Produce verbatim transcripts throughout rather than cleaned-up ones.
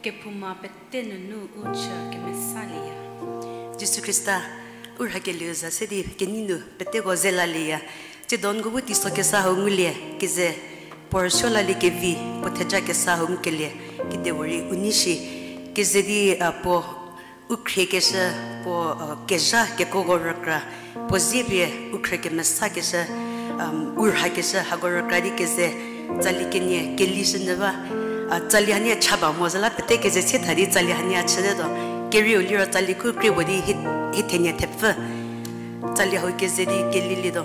Kephouma pete nunu u chü kemesalieya. Jisu Khrista, u rhakelieu za se di kenei nu peteko zelalieya. Tsiedo n ko bu teiso kesa hau ngulie, keze puo rüsuo lalie kevi, puo theja kesa hau ngukelie, kedipuorei u nei shi, keze di, a, puo u khriekeshü, puo, a, kezha kekuoko rükra, puo zie pie u khrü kemesakeshü, um, u rhakeshü hako rükra di keze tsali kenie kelishünyü ba, a, tsali hanie cha ba mo züla pete keze sie tha di tsali hanie a chütetuo. Kerieu liro tsali khu krie puo di hi, hi thenie thepfü. Tsali hau keze di kelilietuo.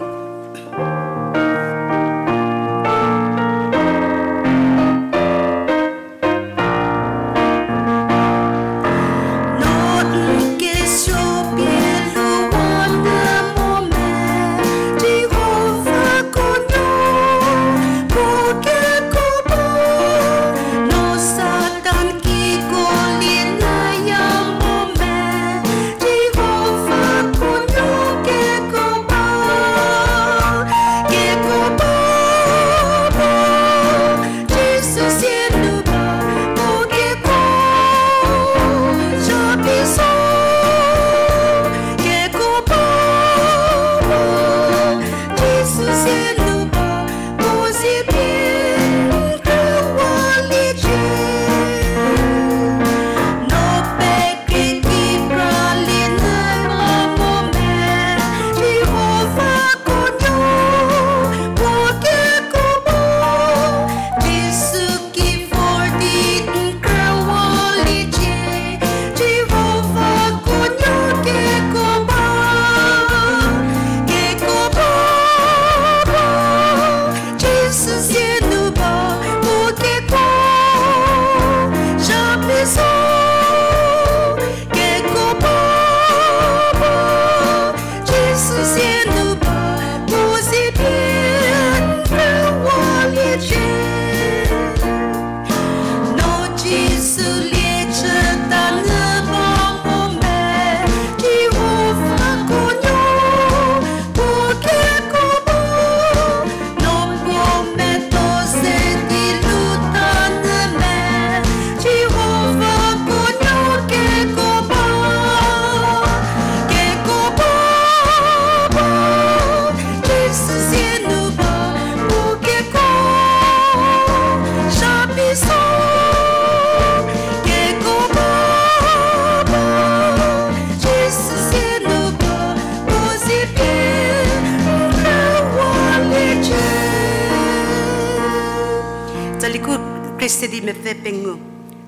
Tsali khu krie se di mepfü pengou.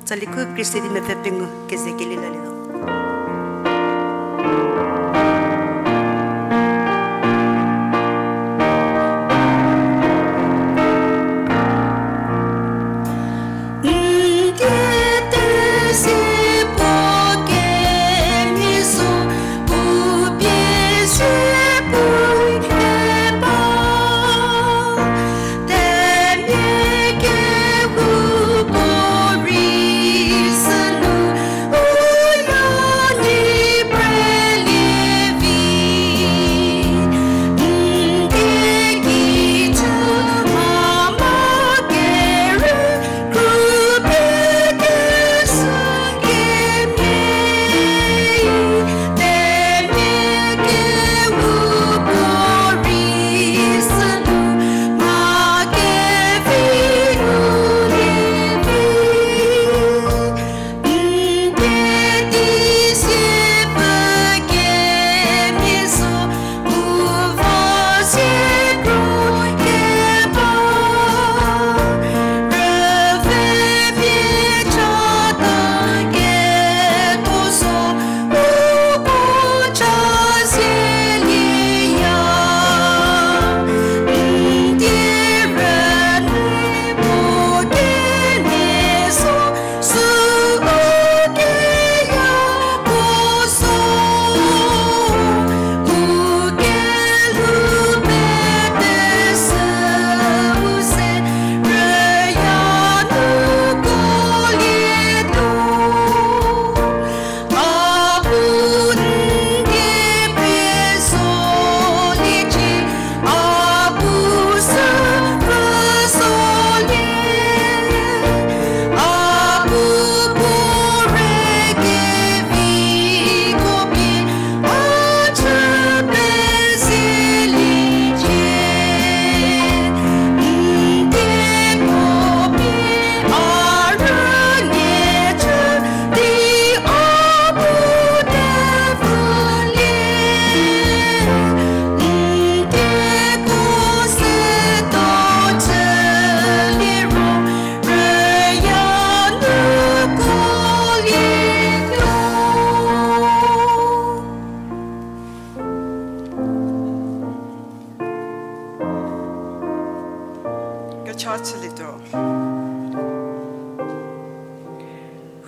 Tsali khu krie se di mepfü pengou keze kelie lalietuo.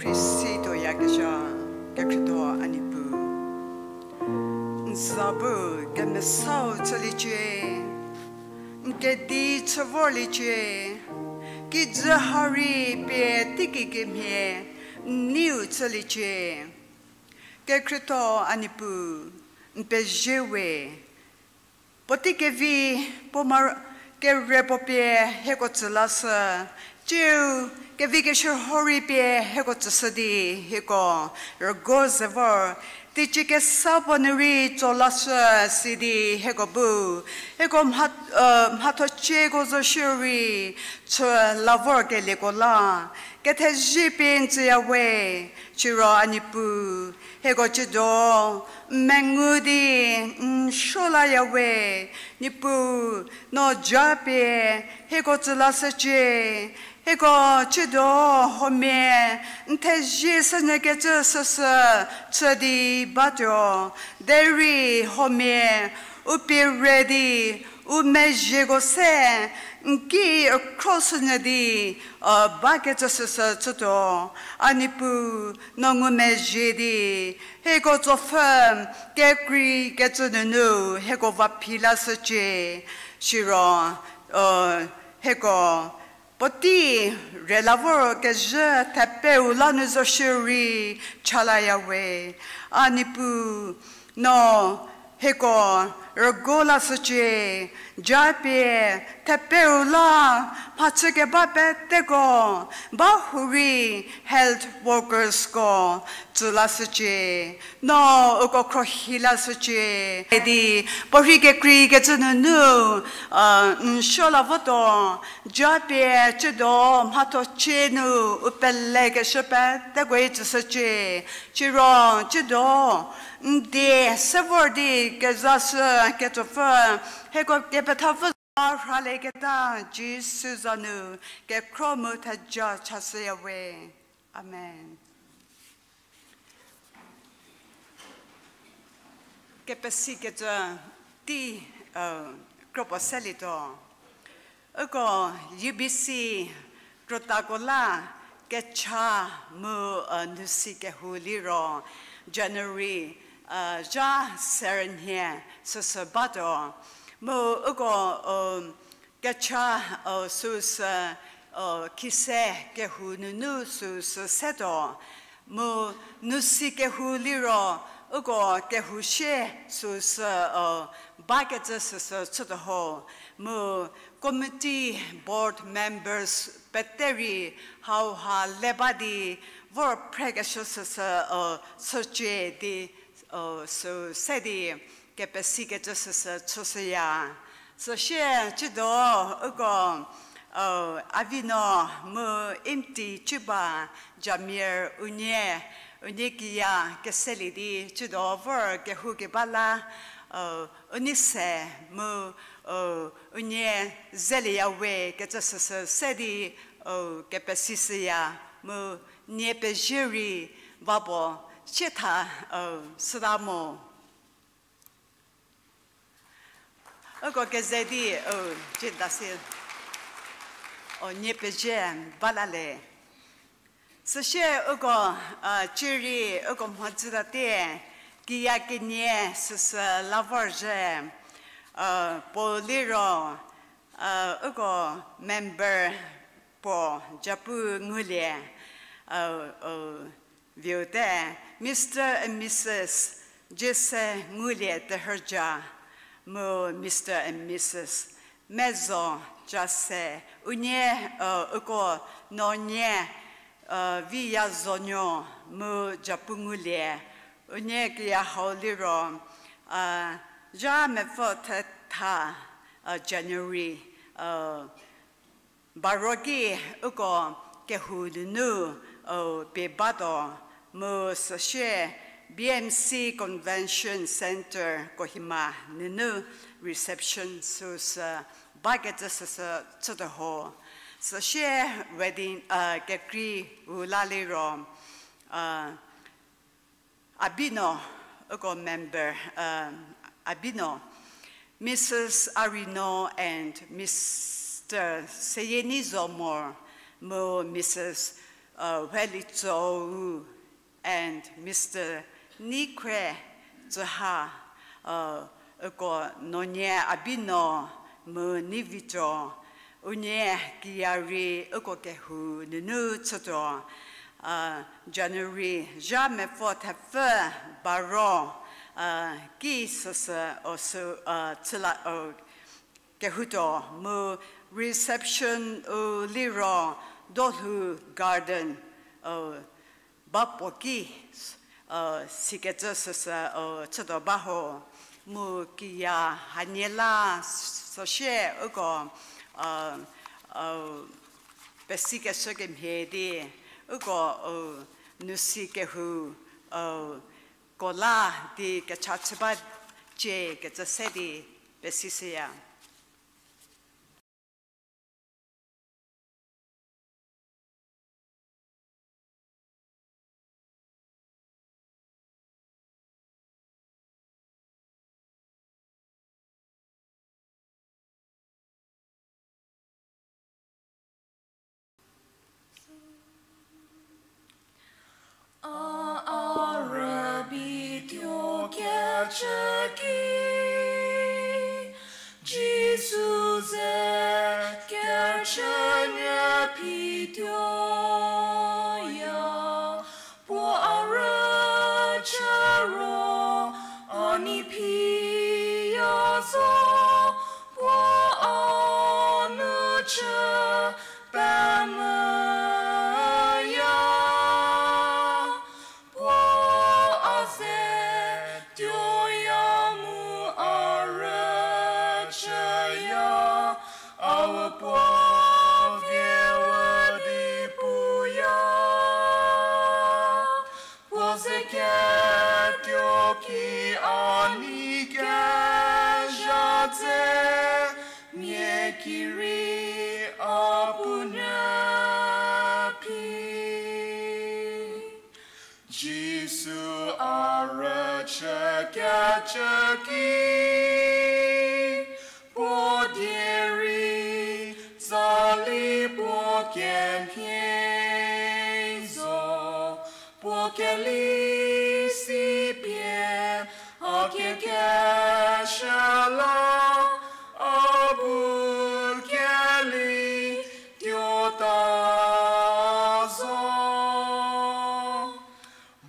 Rei si tuoyakezha, kekhrietho a Niepuu. N za bu kemesau chüliecie, n kedi chü vorliecie, kijü ha rei pie teiki kemhie n neiu chüliecie. Kekhrietho a Niepuu, n pezie we. Puotei kevi, puo ma kere puo pie hieko tsü lashü, tsiu kevi keshürho rei pie hieko tsüshü di hieko rügo ze vor, teicie kesa puo nu rei tso lashü sidi hieko bu, hieko mha, mhatho cieko zo shierei chü la vorkelieko la kethezie pie n tsüya we. Siro a Niepuu, hieko tsiedo n mengu di n suo laya we. Niepuu, no japie hieko tsü lashücie. Hieko tsiedo huomia n thezie shünyükecü süsü chü di batuo, derei huomia u pie re di u mezhieko se n ki khro shünyü di bakecü süsü chütuo. A Niepuu, no ngumezhie di hieko tsopfhü kekreikecü nunu hieko vaphi lashücie. Siro hieko puotei rela vorkezhü thepeu la nu zo shierei cha laya we. A Niepuu, no hieko rügo lashücie. Japie thepeu la mhachü keba peteko, ba hurei health workersko tsü lashücie. No uko khrohi lashücie di puorhei kekreikecü nunu n suo la votuo. Japie tsiedo mhatho cie nu u pelekeshü peteko-i tsüshücie. Siro tsiedo n die se vor di kezashü ketsopfü, hieko kepethapfü za rhalieketa Jisu za nu kekhro mu theja chashüya we. Amen. Kepesikecü tei kropuo selietuo. Uko U B C krütako la kecha mu nusi kehou liro January zha serünhie süsü batuo. Mu uko kecha süsü khise kehou nunu süsü setuo. Mu nusi kehou liro uko kehou sie süsü bakecü süsü chütuo ho. Mu committee board members pete rei hauha le ba di vor phrekeshü süsü chücie di sü se di kepesikecü süsü chüshüya. Süsie tsiedo uko Avino mu Imti Chiba Jamir unie, unie kiya keselie di tsiedo vor kehoukeba la unie se mu unie zelieya we kecü süsü se di kepesishüya mu nie pezie rei va puo sietha süta mo. Uko keze di, o, cieda si, o, nie pezie ba la le. Süsie uko, a, cierei uko mhodzü tate, kiya kenie süsü la vorzhie, a, puo liro, a, uko member puo japu ngulie, a, o, viute, Mister and Missus Jesse Ngulie Teherja, mu Mister and Missus Mezo Jase, unie, a, uko nuonie, a, Viyazonuo mu japu ngulie, unie kiya hau liro, a, zha mepfü thetha, a, January, a, baro ki uko kehou nunu, o, pie batuo, mu süsie B M C Convention Centre Kohima nunu reception süsü bakecü süsü chütuo ho. Süsie wedding, a, kekrei u la liro, a, Abino, uko member, um, Abino, Missus Arino and Mister Seyeni Zomor, mu Missus Heli Tsou and Mister Nikhwe Tsüha, uko Nonye Abino mu Nivicho, unie kiya rei uko kehou nunu chütuo, January zha mepfü thepfü baro, ki süsü o sü, chüla, kehoutuo mu reception u liro Dolhou Garden, ba puo ki, sikecü süsü chütuo ba ho, mu kiya hanie la süsie uko pesikeshü kemhie di, uko nusi kehou ko la di kecha chü ba cie kecü se di pesishüya. A, a rübei tuo kechü ki, Jisu ze kechü nyü phi tuoya, puo a rüchü ro, a nei phi ya zo, puo a nu chü pemvüya, puo a ze tuoya mu a rüchüya, a-u puo vie wü di puya. Puo ze ketuo ki a nei kezha dze, mia ki rei a puo nyü phi. Jisu a rüchü kechü ki, puo die rei tsali puo kemhie zo, puo keli si pie a kekeshü la, a bu keli tuota zo.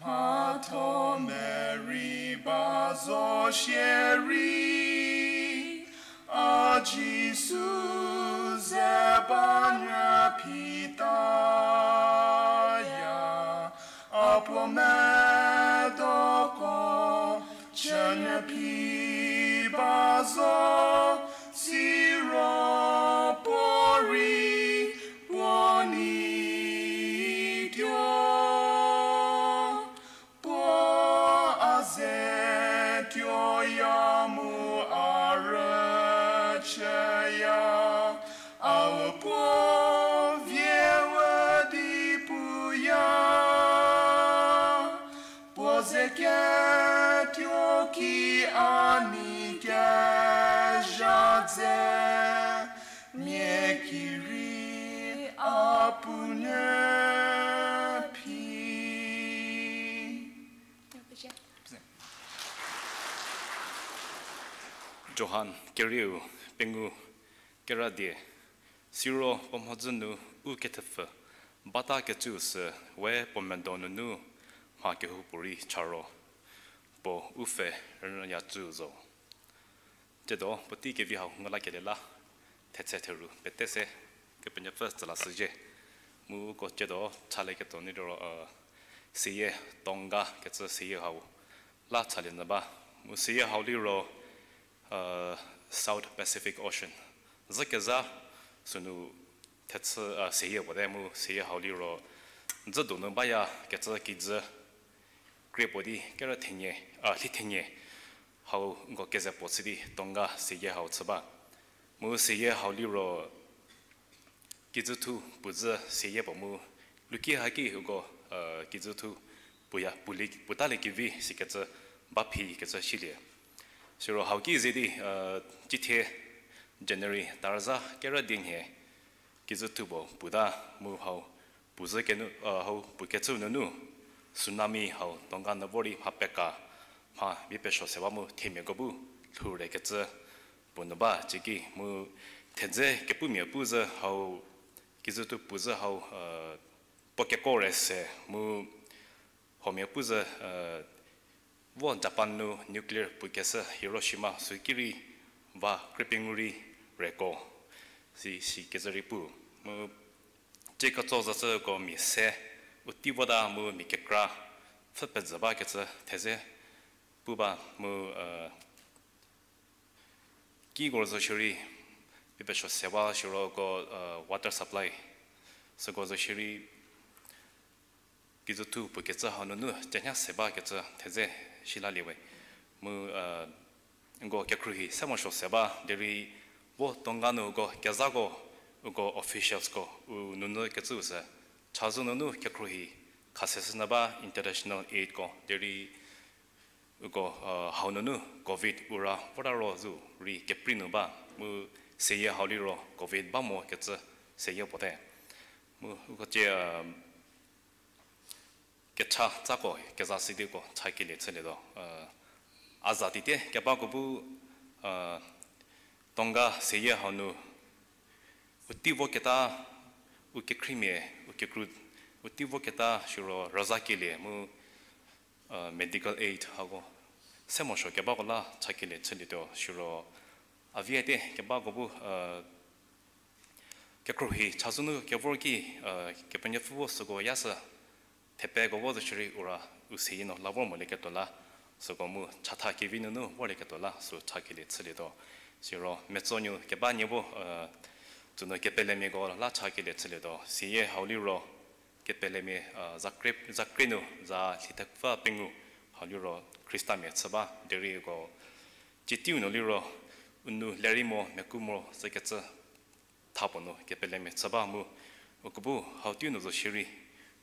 Mhatho merei ba zo shierei, a Jisu ze ba nyü phi taya, a puo medoko chü nyü phi ba zo, siro puo rei puo nei tuo. Puo a ze tuoya mu a rüchüya, a-u puo vie wü di puya. Puo ze ketuo ki a nei kezha dze, mia ki rei a puo nyü phi. Johan kerieu pengou, kera die, siro puo mhodzü nu u kethepfü batakecüu sü we puo medo nunu mha kehoupuorei cha ro, puo u pfhe rünyüya cüu zo. Tsiedo puotei kevi hau ngu lakelie la, thetse theru pete se Kepenuopfü tsü lashüzhie. Mu uko tsiedo chalieketuo nu liro, seyie Tonga kecü seyie hau la chalie nyü ba. Mu seyie hau liro South Pacific Ocean zhükezha sünu thechü, seyie puo te mu seyie hau liro dzüdonu baya kecü kijü krie puo di kerü thenie, lhi thenie hau nko keze puo chü di Tonga seyie hau chü ba. Mu seyie hau liro kijüthu puo zhü seyie puo mu luki haki uko kijüthu puoya, puotalie kevi sikecü ba phi kecü silie. Siro hau ki ze di, cithie January tarüza kerü die nhie kijüthu puo puta mu hau Puo zhü kenu, hau puo kecü nunu, tsunami hau Tonga nu vor rei mha peka, mha vi pesuo se ba mu themiako bu lhou re kecü puo nu ba ciki mu thedze kepumia pu zhü hau, kijü thu puo zhü hau, puo keko re se mu huomia pu zhü, vo Japan nu nuclear puo keshü Hiroshima sü ki rei va krie pengou rei reko, si, si kecü rei pu. Mu tsie ketso zhüshüko mia se, u tei vota mu mia kekra, pfhü pezhü ba kecü thedze pu ba mu, kiko zo shierei, vi pesuo se ba shierei uko, water supply, süko zo shierei, kijü thu puo kecü hau nunu, cenya se ba kecü thedze shi lalie we. Mu, uko kekhruohi se morosuo se ba, derei vo Tonga nu uko kezhako, uko officialsko, u nunu kecüu sü, chazou nunu kekhruohi khaseshü nyü ba international aidko, derei uko, hau nunu covid u ra vota ro zhü rei keprei nu ba, mu seyie hau liro covid ba mo kecü seyie puo te. Mu uko tsie, kecha tsako keza sidiko chakelie chülietuo. A za teitie kebako bu, Tonga seyie hau nu u tei voketa, u kekhriemia, u kekru, u tei voketa shiro rüzakelie mu, medical aid hako se morosuo kebako la chakelie chülietuo shiro, a vie te kebako bu, kekhruohi chazou nu kevor ki, Kepenuopfü bu süko yashü, thepeko vo zo shierei u ra u seyie nu la vor molieketuo la, süko mu chatha kevi nunu vorlieketuo la sü chakelie chülietuo. Siro metsonuo keba nie bu, tsünu kepelemiako la chakelie chülietuo. Seyie hau liro kepelemia, za krie, za krie nu, za lhithepfü pengou hau liro Khristamia chü ba, derei uko tsie teiu nu liro u nou lerei mo meku mo zhükecü tha puo nu kepelemia chü ba mu, uko bu hau teiu nu zo shierei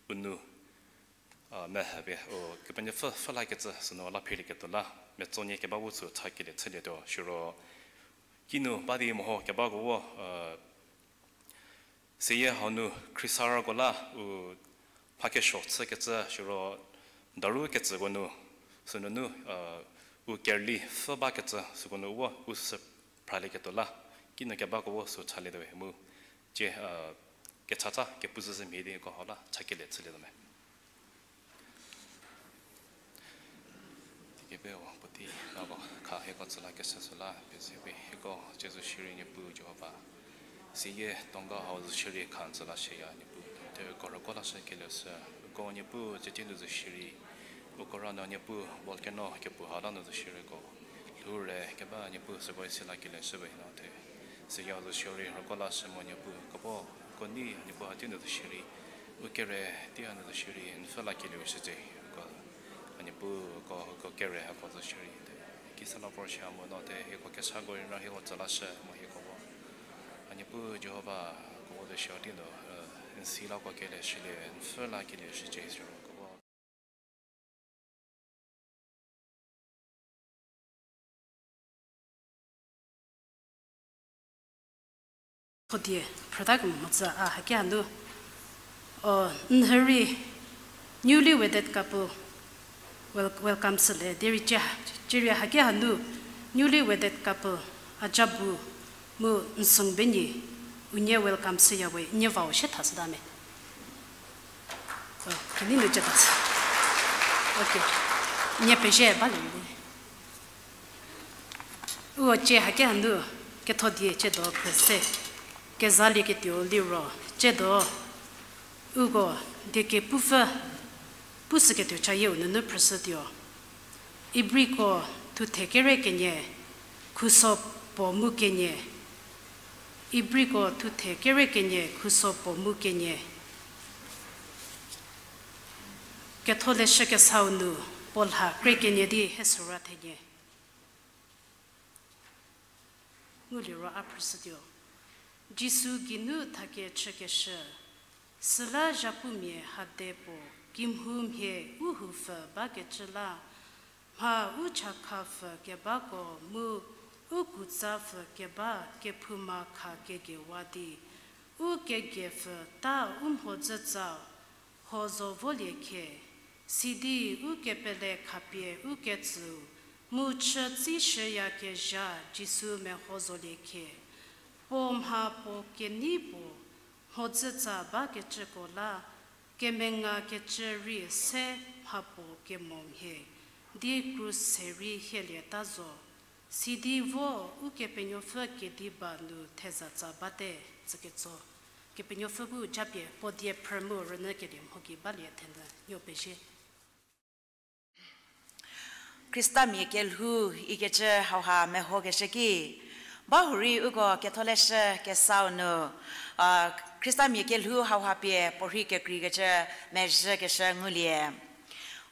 u nou, mehepie u Kepenuopfü pfhü lakecü sünu la philieketuo la, metsonuo keba bu sü chakelie chülietuo shiro, kinu ba di meho kebako vo, seyie hau nu khriesarüko la u mha kesuo chükecü shiro, daru kecüko nu, sünunu, u kerüli pfhü bakecü süko nu vo u sü phralieketuo la, kinu kebako vo sü chalietuo mu, tsie, kechatsa kepu zhü zhü mhie di uko hau la chakelie chülietuo me. Tikepe-o puotei nako kha hieko tsü lakeshü süla pezie we. Hieko tsie zo shierei Niepuu Jihova, seyie Tonga hau zo shierei kha n tsü la shüya Niepuu. Te uko rüko lashükelie sü, uko Niepuu tsie teiu nu zo shierei, uko ra no Niepuu volcano kepu ha la nu zo shierei ko lhou re keba Niepuu süko isi lakelie shü we no te. Seyie zo shierei rüko lashü mo Niepuu, kebo uko nei Niepuu ha teiu nu zo shierei, u kere tei ha nu zo shierei n pfhü lakelie shücie. Uko, a Niepuu, uko, uko kere hako zo shierei te, kisa la vor shü mo no te, hieko kesako rei no hieko tsü lashü mo hieko vo. A Niepuu Jihova, uko vo zo shierei tei nu, n si lako kelie shülie, n pfhü lakelie shücie siro uko vo. Khodie, phrüta kemo mhodzü a haki hanu, o, n hurei newly wedded couple wel-, welcome shülie, derei cie, cie rei haki hanu newly wedded couple, a jabu mu n song benyi, unie welcome shüya we, nie vau shie thashüta me. O, kenei nu ceta. Okay. Nie pezie balie di. Uo cie haki hanu ketho die ciedo phrüse kezalieketuo liro ciedo uko die kepupfü pushüketuo chayieu nunu phrüshütuo. Ibriko thuthe kere kenie, khuso puo mu kenie. Ibriko thuthe kere kenie, khuso puo mu kenie. Ketholeshü Kesau nu puo lha krie kenie di hesüra thenie. Nguliro a phrüshütuo. Jisu geinu thakechükeshü, süla zhapumia hade puo kimhumhie u houpfü bakecü la, mha u chakhapfü kebako mu u kutsapfü keba kephouma kha kegewa di, u kegepfü ta u mhodzütsa Ho zo volie khie, sidi u kepele khapie u ketsüu, mu chü tsi shüyakezha Jisu meho zolie khie, puo mha puo kenei puo, mhodzütsa bakecüko la, kemengakecü rei se mha puo kemo mhie, di krus se rei hielieta zo. Sidi vo Ukepenuopfü kediba nu thezatsa bate, tsüketso. Kepenuopfü bu japie puo die phrü mu rünyükelie mhoki balie thenyü nuo pezie. Khristamia kelhou ikecü hauha mehokeshü ki, bahurei uko ketholeshü kesau nu, a, Khristamia kelhou hauha pie puorhi kekreikecü mezhükeshü ngulie.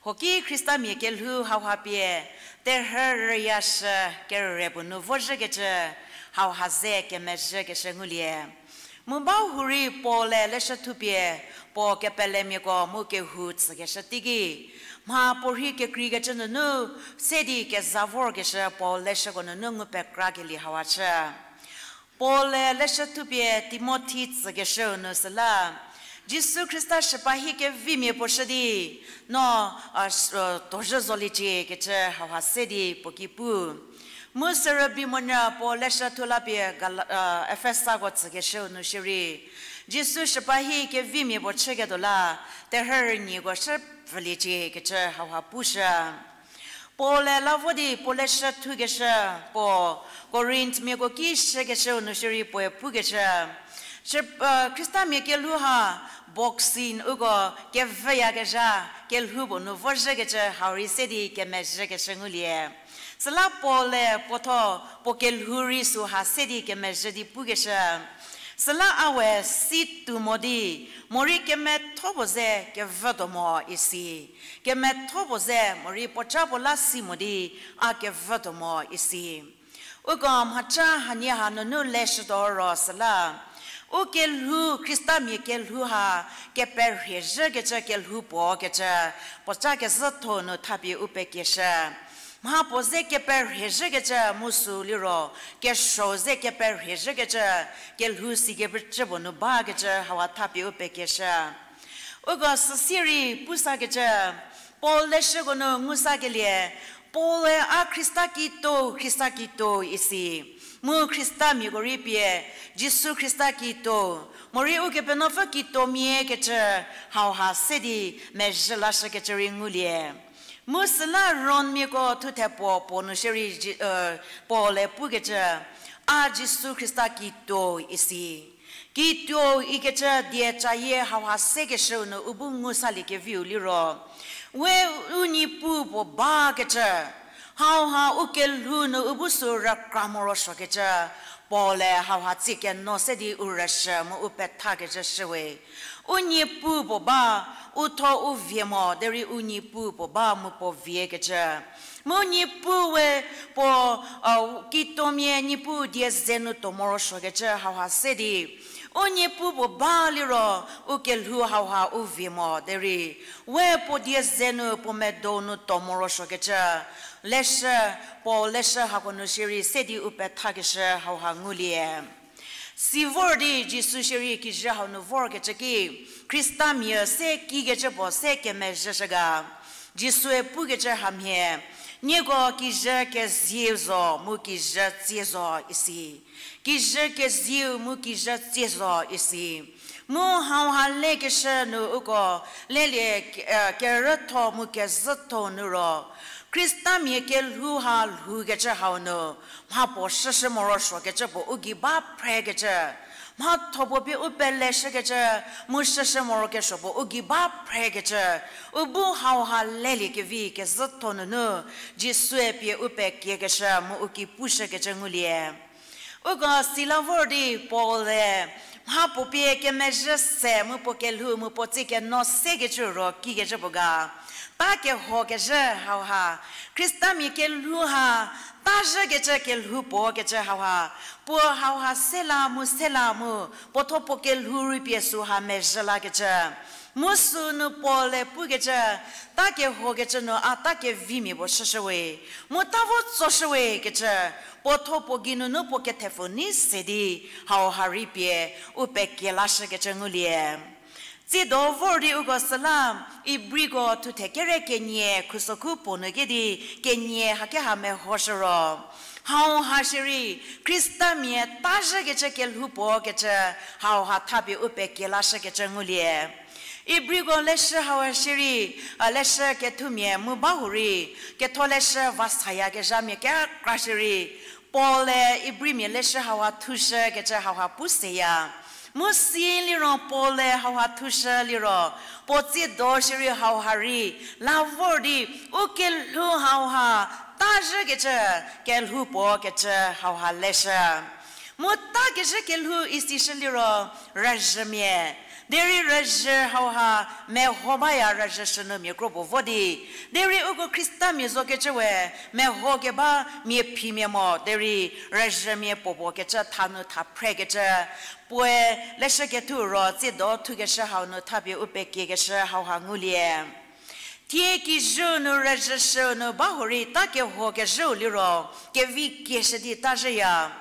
Hoki Khristamia kelhou hauha pie, terhü rüyashü kerüre puo nu vozhükecü hauha ze kemezhükeshü ngulie. Mu bahurei Paul-e leshü thupie, puo kepelemiako mu kehou tsükeshü teiki, mha puorhi kekreikecü nunu, se di keza vorkeshü Paul leshüko nunu ngu pekrakelie hauha chü. Paul-e leshü thupie Timothi tsükeshüu nu süla, Jisu Khrista shüpa hi kevimia puo shü di, no, a, s-, a, tuozhü zoliecie kecü hauha se di puo ki pu. Mu sürübei monyü Paul leshü thu lapie Gala-, a, Efesako tsükeshüu nu shierei, Jisu shüpa hi kevimia puo chüketuo la, terhü rünyieko shü pfüliecie kecü hauha pushü. Paul-e la vo di puo leshü thukeshü, puo Korinthmiako ki shükeshüu nu shierei puoe pukecü, shü, a, Khristamia kelhou ha boxing uko kevüyakezha kelhou puo nu vozhükecü hau rei se di kemezhükeshü ngulie. Süla Paul-e puotho puo kelhou rei süha se di kemezhü di pukeshü. Süla a we si tuo mo di, morei kemetho puo ze kevütuo mo isi. Kemetho puo ze morei puoca puo la si mo di, a kevütuo mo isi. Uko mhaca hanie hanunu leshütuo ro süla, u kelhou, Khristamia kelhou ha, keperhie zhükecü kelhou puo kecü, puoca kezhütho nu thapie u pekieshü. Mha puo ze keperhie zhükecü mu sü liro, kesuo ze keperhie zhükecü, kelhou sikecü puo nu bakecü hauha thapie u pekieshü. Uko süsie rei pusakecü, Paul leshüko nu ngusakelie, Paul-e a Khrista kituo, Khrista kituo isi. Mu Khristamiako rei pie, Jisu Khrista kituo, morei Ukepenuopfü kituomia kecü, hauha se di mezhü lashükecü rei ngulie. Mu süla Rommiako thuthe puo puo nu shierei Ji-, e, Paul-e pukecü, a Jisu Khrista kituo isi. Kituo ikecü die cayie hauha sekeshüu nu u bu ngusaliekeviu liro, we u Niepuu puo bakecü, hauha u kelhou nu u bu sü rükra morosuokecü, Paul-e hauha tsie keno se di u rüshü mu u pethakecü shüwe. U Niepuu puo ba, u tho u vie mo, derei u Niepuu puo ba mu puo viekecü. Mu Niepuu we puo, a, kituomia Niepuu die ze nu tuo morosuokecü hauha se di. U Niepuu puo ba liro, u kelhou hauha u vie mo, derei we puo die ze nu puo medo nu tuo morosuokecü. Leshü, Paul leshü hako nu shierei se di u pethakeshü hauha ngulie. Si vor di Jisu shierei kijü hau nu vorkecü ki, Khristamiau se kikecü puo se kemezhüshü ga. Jisue pukecü hamhie, nieko kijü kezieu zo mu kijü tsie zo isi. Kijü kezieu mu kijü tsie zo isi. Mu hauha lekeshü nu uko lelie, e, kerütho mu kezhütho nu ro, Khristamiau kelhou ha lhoukecü hau nu, mha puo shüshü morosuokecü puo u gei ba phrekecü, mhatho puo pie u peleshükecü, mu shüshü morokesuo puo u gei ba phrekecü, u bu hauha leliekevi kezhütho nunu, Jisue pie u pekiekeshü mu u ki pushükecü ngulie. Uko sila vor di Paul-e, mha puo pie kemezhü se mu puo kelhou mu puo tsie keno sekecü ro kikecü puo ga. Ta kehokezhü hauha, Khristamiau kelhou ha, ta zhükecü kelhou puo kecü hauha, puo hauha sela mu sela mu, puo tho puo kelhou rei pie süha mezhü lakecü. Mu sünu Paul-e pukecü, ta kehokecü nu a ta kevimia puo shüshüwe. Mu ta vo tsoshüwe kecü, puo tho puo gei nunu puo kethepfü nei se di, hauha rei pie, u pekie lashükecü ngulie. Tsiedo vor di uko süla, Ibriko thuthe kere kenie khusokhu puo nu kedi kenie hakeha mehoshü ro, hauha shierei Khristamia ta zhükecü kelhou puo kecü, hauha thapie u pekie lashükecü ngulie. Ibriko leshü hauha shierei, a, leshü kethumia mu ba hurei, ketholeshü va sayakezhamia kekra shierei, Paul-e Ibrimia leshü hauha thushükecü hauha pu seya. Mu si liro Paul-e hauha thushü liro, puo tsiedo shierei hauha rei la vor di, u kelhou hauha ta zhükecü, kelhou puo kecü hauha leshü. Mu ta kezhü kelhou isishü liro, rüzhümia. Derei rüzhü hauha meho baya rüzhü shünumia kro puo vo di. Derei uko Khristamia zokecü we, meho keba mia phimia mo, derei rüzhümia puo puo kecü thanu tha phrekecü. Puoe leshü kethu ro tsiedo thukeshü hau nu thapie u pekiekeshü hauha ngulie. Thie kijüu nu rüzhüshüu nu ba hurei ta kehokezhüu liro, kevi kieshü di ta zhüya.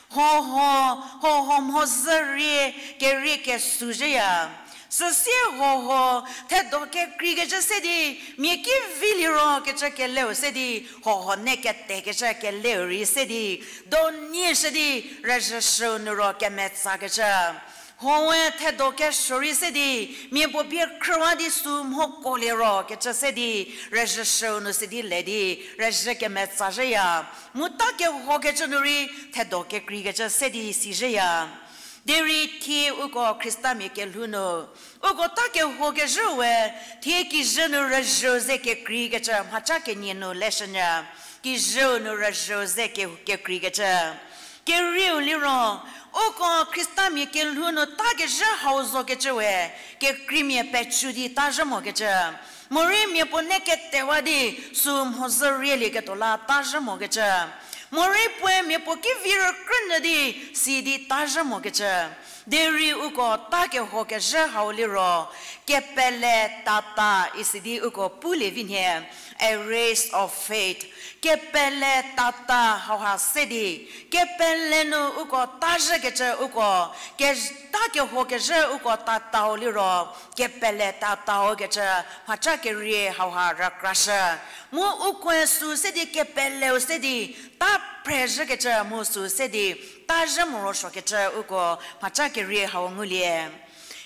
Hoho, hoho mhodzü rie, kerie kesu zhüya. Süsie hoho, thedo kekreikecü se di, mia ki vi liro kecü keleu se di, hoho ne ketekecü keleu rei se di, donieshü di, rüzhüshüu nu ro kemetsakecü. Hoe thedo kesuo rei se di, mia puo bie khrüwa di sü mhokuo liro kecü se di, rüzhüshüu nu se di le di, rüzhü kemetsa zhüya. Mu ta kehokecü nu rei thedo kekreikecü se di si zhüya. Derei thie uko Khristamia kelhou nu, uko ta kehokezhüu we, thie kijü nu rüzhüu ze kekreikecü mhaca kenie nu leshünyü, kijüu nu rüzhüu ze ke-, kekreikecü. Kerieu liro, uko Khristamia kelhou nu ta kezhü hau zokecü we, kekreimia pechu di ta zhü mokecü. Morei mia puo ne ketewa di, sü mhodzü rielieketuo la ta zhü mokecü. Morei puoe mia puo ki vi rükrünyü di, si di ta zhü mokecü. Derei uko ta kehokezhü hau liro, kepele tata isi di uko pulie vi nhie, a race of faith. Kepele tata hauha se di, kepele nu uko ta zhükecü uko, ke-, ta kehokezhü uko tatau liro, kepele tatau kecü mhaca kerie hauha rükrashü. Mu ukoe sü se di kepeleu se di, ta phrezhükecü mu sü se di, ta zhü morosuokecü uko mhaca kerie hau ngulie.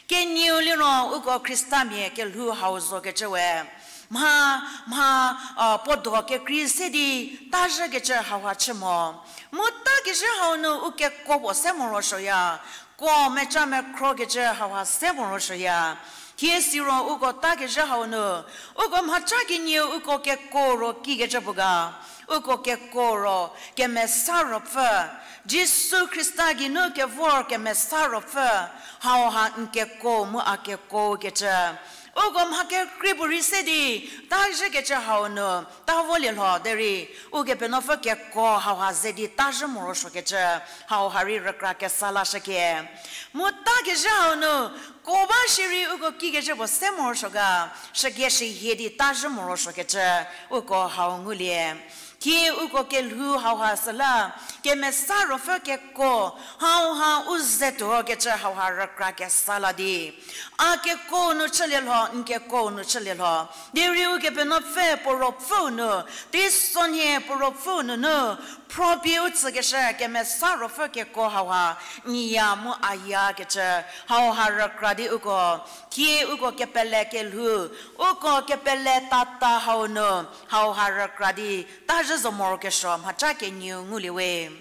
Kenieu liro uko Khristamia kelhou hau zokecü we. Mha, mha, a, puo do kekrei se di ta zhükecü hauha chü mo. Mu ta kezhü hau nu u kekuo puo se morosuoya. Kuo meca mekhrokecü hauha se morosuoya. Thie siro uko ta kezhü hau nu, uko mhaca kenieu uko kekuo ro kikecü puo ga. Uko kekuo ro Kemesa Ruopfü, Jisu Khrista geinu kevor Kemesa Ruopfü, hauha n kekuo mu a kekuo kecü. Uko mha kekrei puorei se di, ta zhükecü hau nu, ta volie lho derei, Ukepenuopfü kekuo hauha ze di ta zhü morosuokecü, hauha rei rükra kesa lashükie. Mu ta kezhü hau nu, kuo ba shierei uko kikecü puo se morosuo ga, shügie shühie di ta zhü morosuokecü, uko hau ngulie. Thie uko kelhou hauha süla, Kemesa Ruopfü kekuo, hauha u ze tuokecü hauha rükra kesa la di. A kekuo nu chülie lho, n kekuo nu chülie lho. Derei Ukepenuopfü puo Ruopfüu nu, teisonhie puo Ruopfüu nunu, phropie u tsükeshü Kemesa Ruopfü kekuo hauha, n ya mu a yakecü, hauha rükra di uko, thie uko kepele kelhou, uko kepele tata hau nu, hauha rükra di, ta zhü zo morokesuo mhaca kenieu ngulie we.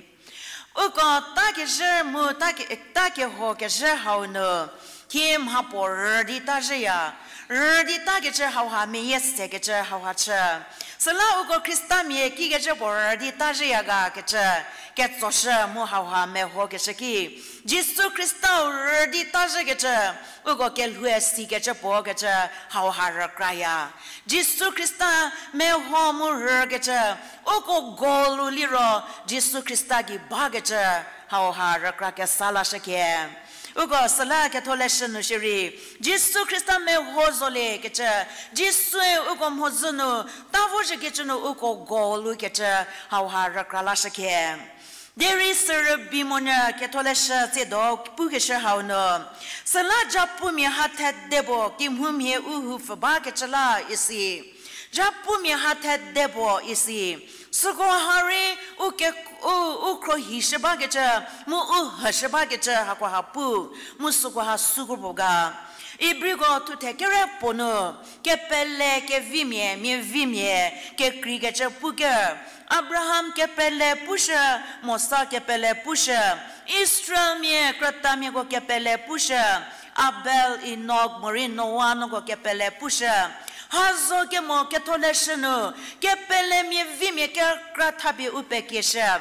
Uko ta kezhü mu ta ke-, ta kehokezhü hau nu, thie mhapuo rü di ta zhüya, rü di takecü hauha meyie sekecü hauha chü. Süla uko Khristamia kikecü puo rü di ta zhüya ga kecü, ketsoshü mu hauha mehokeshü ki. Jisu Khristau rü di ta zhükecü, uko kelhoue sikecü puo kecü, hauha rükraya. Jisu Khrista meho mu rükecü, uko goal-u liro, Jisu Khrista gei bakecü, hauha rükra kesa lashükie. Uko süla ketholeshü nu shierei, Jisu Khrista meho zoliekecü, Jisue uko mhodzü nu, ta vozhiekecü nu uko goal-u kecü, hauha rükra lashükie. Derei sürübei monyü Ketholeshü tsiedo pukeshü hau nu, süla japumia ha thedebo kimhumhie u hu pfü bakecü la isi. Japumia ha thedebo isi. Süko ha rei u ke, u, u khrohishü bakecü, mu u hüshü bakecü hakoha pu, mu süko ha süko puo ga. Ibriko thuthe kere puo nu, kepele kevimia, miavimia, kekreikecü puker. Abraham kepele pushü, Mosa kepele pushü, Israelmia krütamiako kepele pushü, Abel, Enok, morei Noa nuko kepele pushü. Ha zo kemo Ketholeshü nu, kepele miavimia kekra thapie u pekieshü.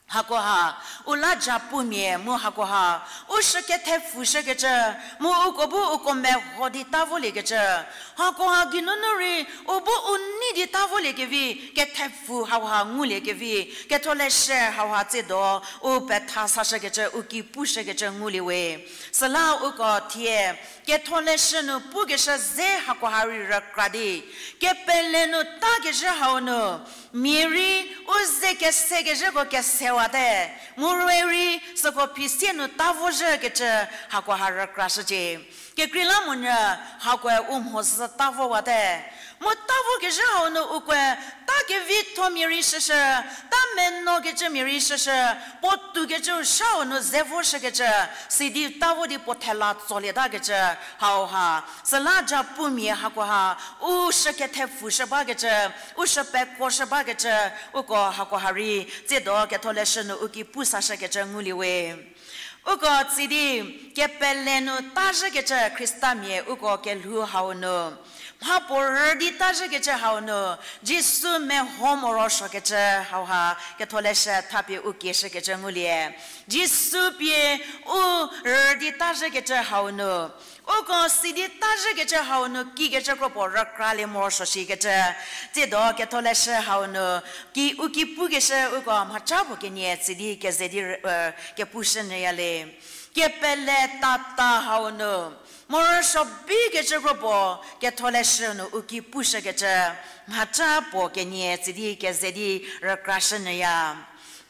Hakoha, u la japumia mu hakoha, u shü kethepfushükecü, mu uko bu uko meho di ta voliekecü. Hakoha geinunu rei, u bu u nei di ta voliekevi, kethepfu hauha nguliekevi, Ketholeshü hauha tsiedo, u petha sashükecü, u ki pushükecü ngulie we. Süla uko thie, Ketholeshü nu pukeshü ze hakoha rei rükra di, kepele nu takezhü hau nu, mia rei u ze kesekezhüko kesewate, mu rei süko phisie nu ta vozhükecü hakoha rükrashücie. Kekreilamonyü hakoe u mhodzü ta vowate. Mu ta vokezhü hau nu ukoe ta kevithomia rei shüshü, ta menokecümia rei shüshü, puo toukecüu shau nu ze voshükecü, sidi ta vo di puo thela tsolieta kecü hauha. Süla japumia hakoha, u shü kethepfushü bakecü, u shü pekoshü bakecü, uko hakoha rei, tsiedo Ketholeshü nu u ki pu sashükecü ngulie we. Uko tsidi, kepele nu ta zhükecü Khristamia uko kelhou hau nu, mhapuo rü di ta zhükecü hau nu, Jisu meho morosuokecü hauha Ketholeshü thapie u kieshükecü ngulie. Jisu pie u rü di ta zhükecü hau nu, uko sidi ta zhükecü hau nu kikecü kropuo rükralie morosuo shikecü, tsiedo Ketholeshü hau nu, ki u ki pukeshü uko mhaca puo kenie tsidi keze di, e, kepushü nyüya le. Kepele tata hau nu, morosuo bikecü kropuo Ketholeshü nu u ki pushükecü, mhaca puo kenie tsidi keze di rükrashü nyüya.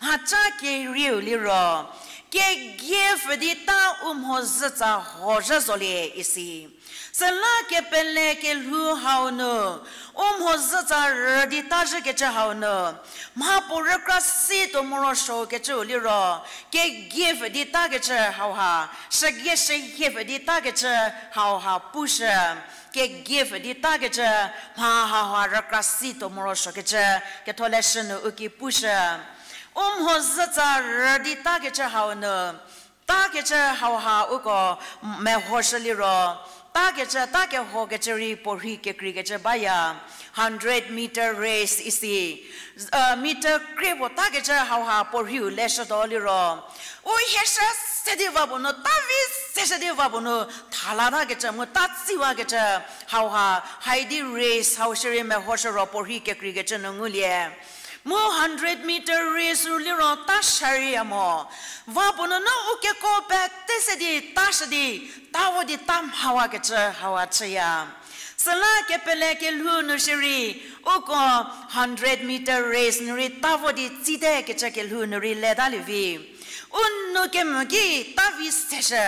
Mhaca kerieu liro, kegiepfü di ta u mhodzütsa hozhü zolie isi. Süla kepele kelhou hau nu, u mhodzütsa rü di ta zhükecü hau nu, mhapuo rükra si tuo morosuokecüu liro, kegiepfü di takecü hauha, shügie shügiepfü di takecü hauha pushü, kegiepfü di takecü mha hauha rükra si tuo morosuokecü, Ketholeshü nu u ki pushü. U mhodzütsa rü di takecü hau nu, takecü hauha uko mehoshü liro, takecü, ta kehokecü rei puorhi kekreikecü baya, hundred meter race isi, meter krie puo takecü hauha puorhiu leshütuo liro, u hieshü se di va puo nu, ta vi seshü di va puo nu, thala takecü mu ta tsiwakecü hauha, haidi race hau shierei mehoshü ro puorhi kekreikecü nu ngulie. Mu hundred meter race ru liro ta shariya mo. Va puo nunu u keko pete se di ta shü di, ta vo di ta mhawakecü hauha chüya. Süla kepele kelhou nu shierei, uko hundred meter race nu rei ta vo di tsite kecü kelhou nu rei letalie vi. U nou kemvü ki ta vi seshü.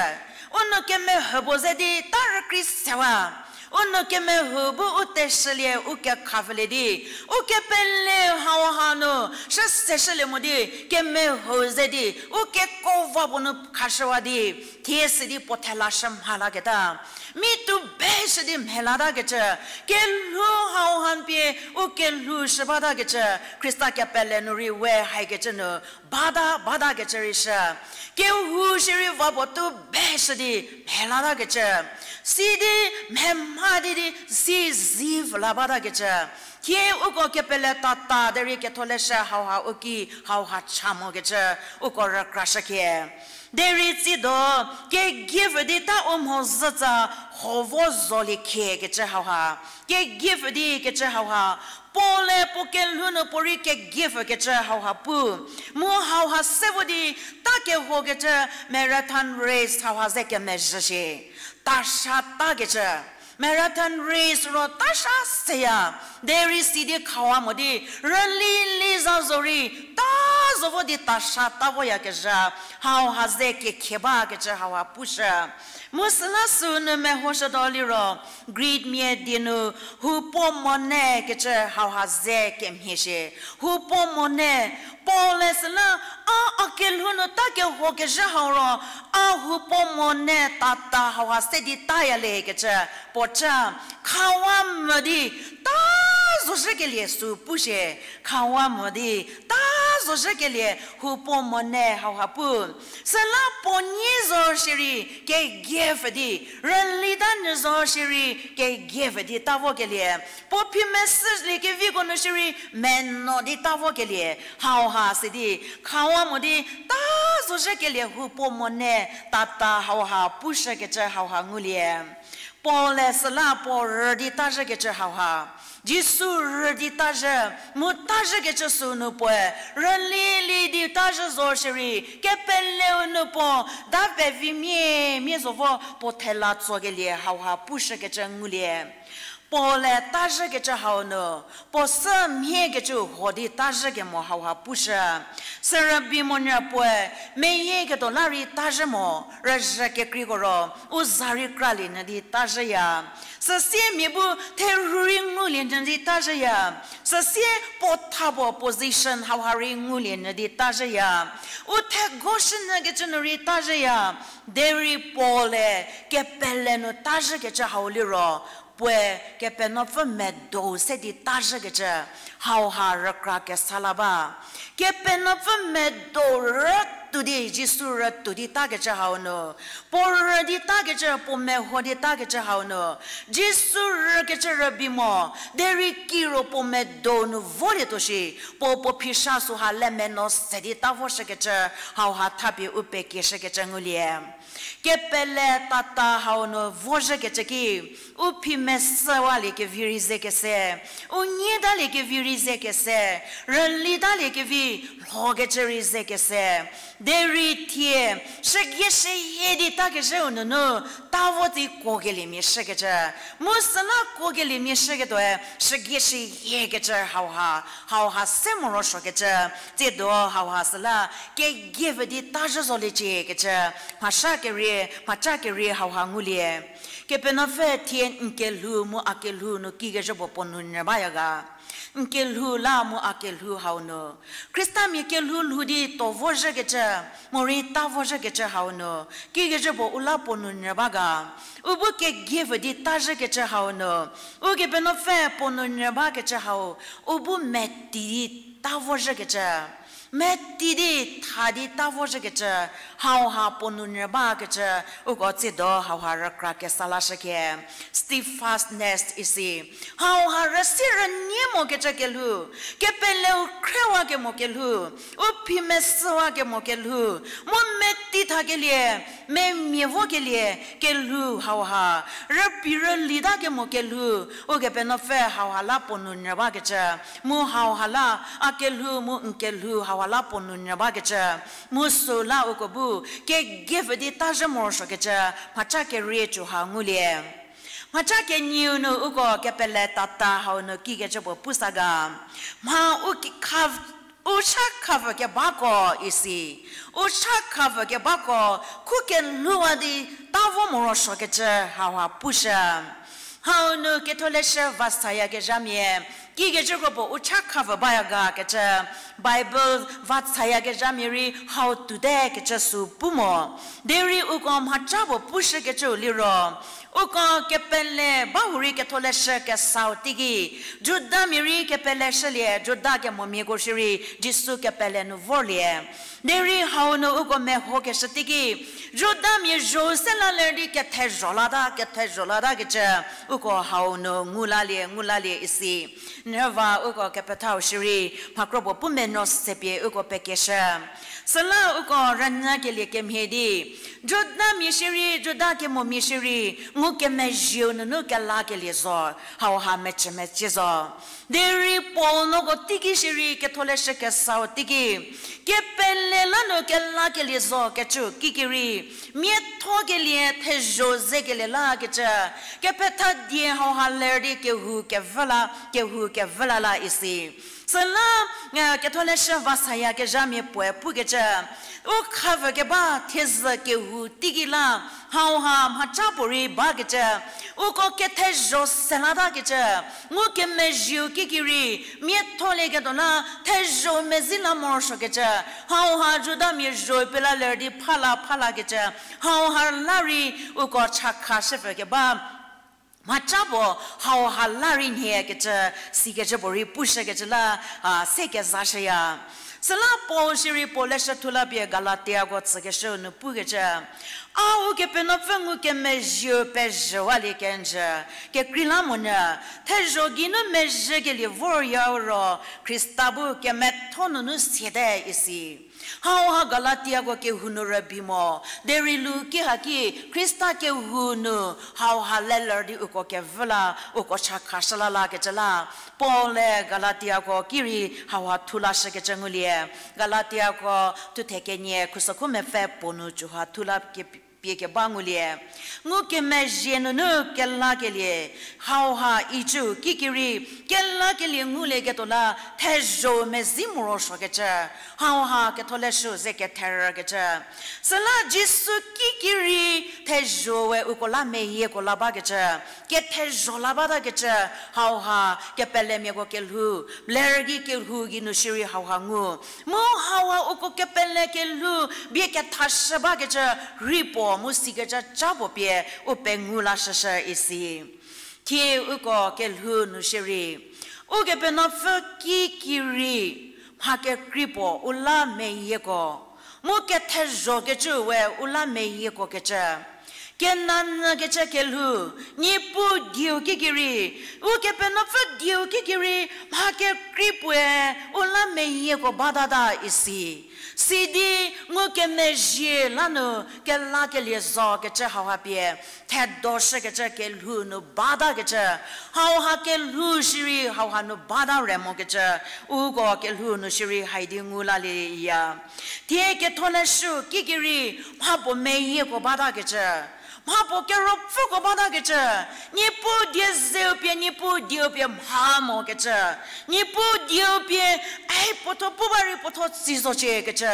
U nou kemehü puo ze di ta rükrei sewa. U nou kemehü bu u teshülie u kekhavülie di, u kepele hauha nu shü seshülie mo di, kemehü ze di u keko va puo nu khashüwa di, thie si di puo thela shü mha laketa. Mi tu be shü di mhelatakecü, kelhou hauha pie u kelhou shü batakecü, Khrista kepele nu rei we haikecü nu, bata, batakecü rei shü. Kehou shierei va puo tu be shü di mhelatakecü. Si di mhemha di di si zi vüla batakecü. Thie uko kepele tata derei Ketholeshü hauha u ki hauha cha mokecü uko rükrashükhie. Derei tsido, kegiepfü di ta u mhodzütsa ho vo zolie khie kecü hauha. Kegiepfü di kecü hauha. Paul-e puo kelhou nu puorei kegiepfü kecü hauha pu. Mu hauha se vo di ta kehokecü marathon race hauha ze kemezhü shie. Tasha takecü. Marathon race ro tasha seya. Derei si di khawa mo di, rüli li za zorei, ta zo vo di tasha ta voyakezha, hauha ze kekhie bakecü hauha pushü. Mu süla sünu mehoshütuo liro, Greekmia die nu hupomone kecü hauha ze kemhie shie. Hupomone, Paul-e süla, a, a kelhou nu ta kehokezhü hau ro, a hupomone tata hauha se di taya le kecü, puo chü, khawa mo di, ta zozhükelie sü pushie, khawa mo di, ta zozhükelie hupomone hauha pu. Süla puo nyi zo shierei kegiepfü di, rülita nyü zo shierei kegiepfü di ta vokelie. Puo phi mesülie keviko nu shierei meno di ta vokelie. Hauha si di, khawa mo di, ta zozhükelie hupomone tata hauha pushükecü hauha ngulie. Paul-e süla puo rü di ta zhükecü hauha, Jisu rü di ta zhü, mu ta zhükecü sünu puoe, rülilie di ta zhü zo shierei, kepeleu nu puo, da pevimia, mia zo vo puo thela tsokelie hauha pushükecü ngulie. Paul-e ta zhükecü hau nu, puo sü mhiekecü huo di ta zhükemo hauha pushü. Sürübei monyü puoe, meyieketuo la rei ta zhü mo, rüzhü kekreiko ro, u za rei kralie nyü di ta zhüya. Süsie mia bu therhu rei ngulie nyü di ta zhüya. Süsie puo tha puo position hauha rei ngulie nyü di ta zhüya. U thego shünyükecü nu rei ta zhüya. Derei Paul-e kepele nu ta zhükecü hau liro, puoe Kepenuopfü medo se di ta zhükecü hauha rükra kesa la ba. Kepenuopfü medo rütuo di, Jisu rütuo di takecü hau nu, puo rü di takecü, puo meho di takecü hau nu, Jisu rükecü rübei mo, derei kiro puo medo nu volietuo shi, puo puo phi sha süha lemeno se di ta voshükecü hauha thapie u pekieshükecü ngulie. Kepele tata hau nu vozhükecü ki, u phi mesüwalie kevi rei ze kese, u nyidalie kevi rei ze kese, rülitalie kevi lhokecü rei ze kese. Derei thie, shügie shühie di takezhüu nunu, ta vo tsi kuokeliemia shükecü. Mu süla kuokeliemia shüketuoe, shügie shühiekecü hauha, hauha se morosuokecü, tsiedo hauha süla, kegiepfü di ta zhü zoliecie kecü, mhacha kerie, mhacha kerie hauha ngulie. Kepenuopfü thie n kelhou mu a kelhou nu kikezhü puo puo nu nyü baya ga. N kelhou la mu a kelhou hau nu, Khristamia kelhou lhou di tuo vozhükecü, morei ta vozhükecü hau nu, kikezhü puo u la puo nu nyü ba ga. U bu kegiepfü di ta zhükecü hau nu, Ukepenuopfü puo nu nyü bakecü hau, u bu meti di ta vozhükecü, meti di tha di ta vozhükecü, hauha puo nu nyü bakecü, uko tsiedo hauha rükra kesa lashükhie, steadfastness isi. Hauha rüsie rünie mokecü kelhou, kepeleu khriewa kemo kelhou, u phi mesüwa kemo kelhou, mu meti thakelie, memia vokelie kelhou hauha, rüpie rülita kemo kelhou, Ukepenuopfü hauha la puo nu nyü bakecü, mu hauha la a kelhou mu n kelhou hauha la puo nu nyü bakecü, mu süla uko bu kegiepfü di ta zhü morosuokecü, mhacha kerie cü ha ngulie. Mhacha kenieu nu uko kepele tata hau nu kikecü puo pu sa ga. Mha u ki kha, u cha khapfü kebako isi. U cha khapfü kebako khu kelhouwa di ta vo morosuokecü hauha pushü. Hau nu ketholeshü va sayakezhamia, kikecü kro puo u cha khapfü baya ga kecü, Bible va sayakezhamia rei hau tuote kecü sü pu mo. Derei uko mhacha puo pushükecüu liro, uko kepele ba hurei ketholeshü kesau teiki, Judamia rei kepeleshülie, Juda kemomiako shierei Jisu kepele nu vorlie. Derei hau nu uko mehokeshü teiki, Judamia zho se laler di kethezho lata, kethezho lata kecü, uko hau nu ngu lalie, ngu lalie isi. Nyüva uko kepethau shierei, mha kro puo pu meno sepie uko pekeshü. Süla uko rünyükelie kemhie di, Judamia shierei, Juda kemomia shierei, ngukemezhieu nunu kelakelie zo, hauha mecü mecie zo. Derei Paul nuoko teiki shierei ketholeshü kesau teiki, kepele la nu kelakelie zo kecü kikirei, miathokelie thezho zekelie la kecü, kepetha die hauha ler di kehou kevü la, kehou kevü la la isi. Süla, ketholeshü va sayakezhamia puoe pukecü, u khavü keba thiezhü kehou teiki la, hauha mhaca puorei bakecü, uko kethezho selatakecü, ngukemezhieu kiki rei, miatholieketuo la thezho mezhie la morosuokecü, hauha Judamia zho pie la ler di pha la pha lakecü, hauha la rei uko chakhashüpfü keba mhaca puo hauha la rei nhiekecü, sikecü puorei pushükecü la, a, se kezashüya. Süla Paul shierei Paul leshü thu la pie Galatiako tsükeshüu nu pukecü, a Ukepenuopfü ngukemezhieu pezhüwalie kenjü, kekreilamonyü, thezho geinu mezhükelie vorya ro, Khrista bu kemetho nunu siate isi. Hauha Galatiako kehou nu rübei mo, derei lu ki haki Khrista kehou nu hauha leler di uko kevü la, uko chakhashü la lakecü la, Paul-e Galatiako ki rei hauha thu lashükecü ngulie. Galatiako thuthe kenie khusokhu mepfü puo nu cüha thu la ke- pie keba ngulie. Ngukemezhie nunu kelakelie, hauha icü kiki rei kelakelie ngulieketuo la thezho mezhie morosuokecü, hauha ketholeshü ze ketherükecü. Süla Jisu kiki rei thezho we uko la meyieko la bakecü, kethezho la batakecü, hauha kepelemiako kelhou, ler ki kelhou geinu shierei hauha ngu. Mu hauha uko kepele kelhou bie kethashü bakecü rei puo mu sikecü ca puo pie u pengou lashüshü isi. Thie uko kelhou nu shierei, Ukepenuopfü kiki rei mha kekrei puo u la meyieko, mu kethezhokecü we u la meyiekuokecü, kenanyükecü kelhou, Niepuu dieu kiki rei, Ukepenuopfü dieu kiki rei mha kekrei puoe u la meyieko batata isi. Sidi ngukemezhie la nu kelakelie zokecü hauha pie thedoshükecü kelhou nu batakecü, hauha kelhou shierei hauha nu bata re mokecü, uko kelhou nu shierei haidi ngu lalieya. Thie ketholeshü kiki rei mha puo meyieko batakecü, mha puo keropfüko batakecü, Niepuu die zeu pie, Niepuu dieu pie mha mokecü, Niepuu dieu pie, ei, puotho pu ba rei puotho tsi zociekecü,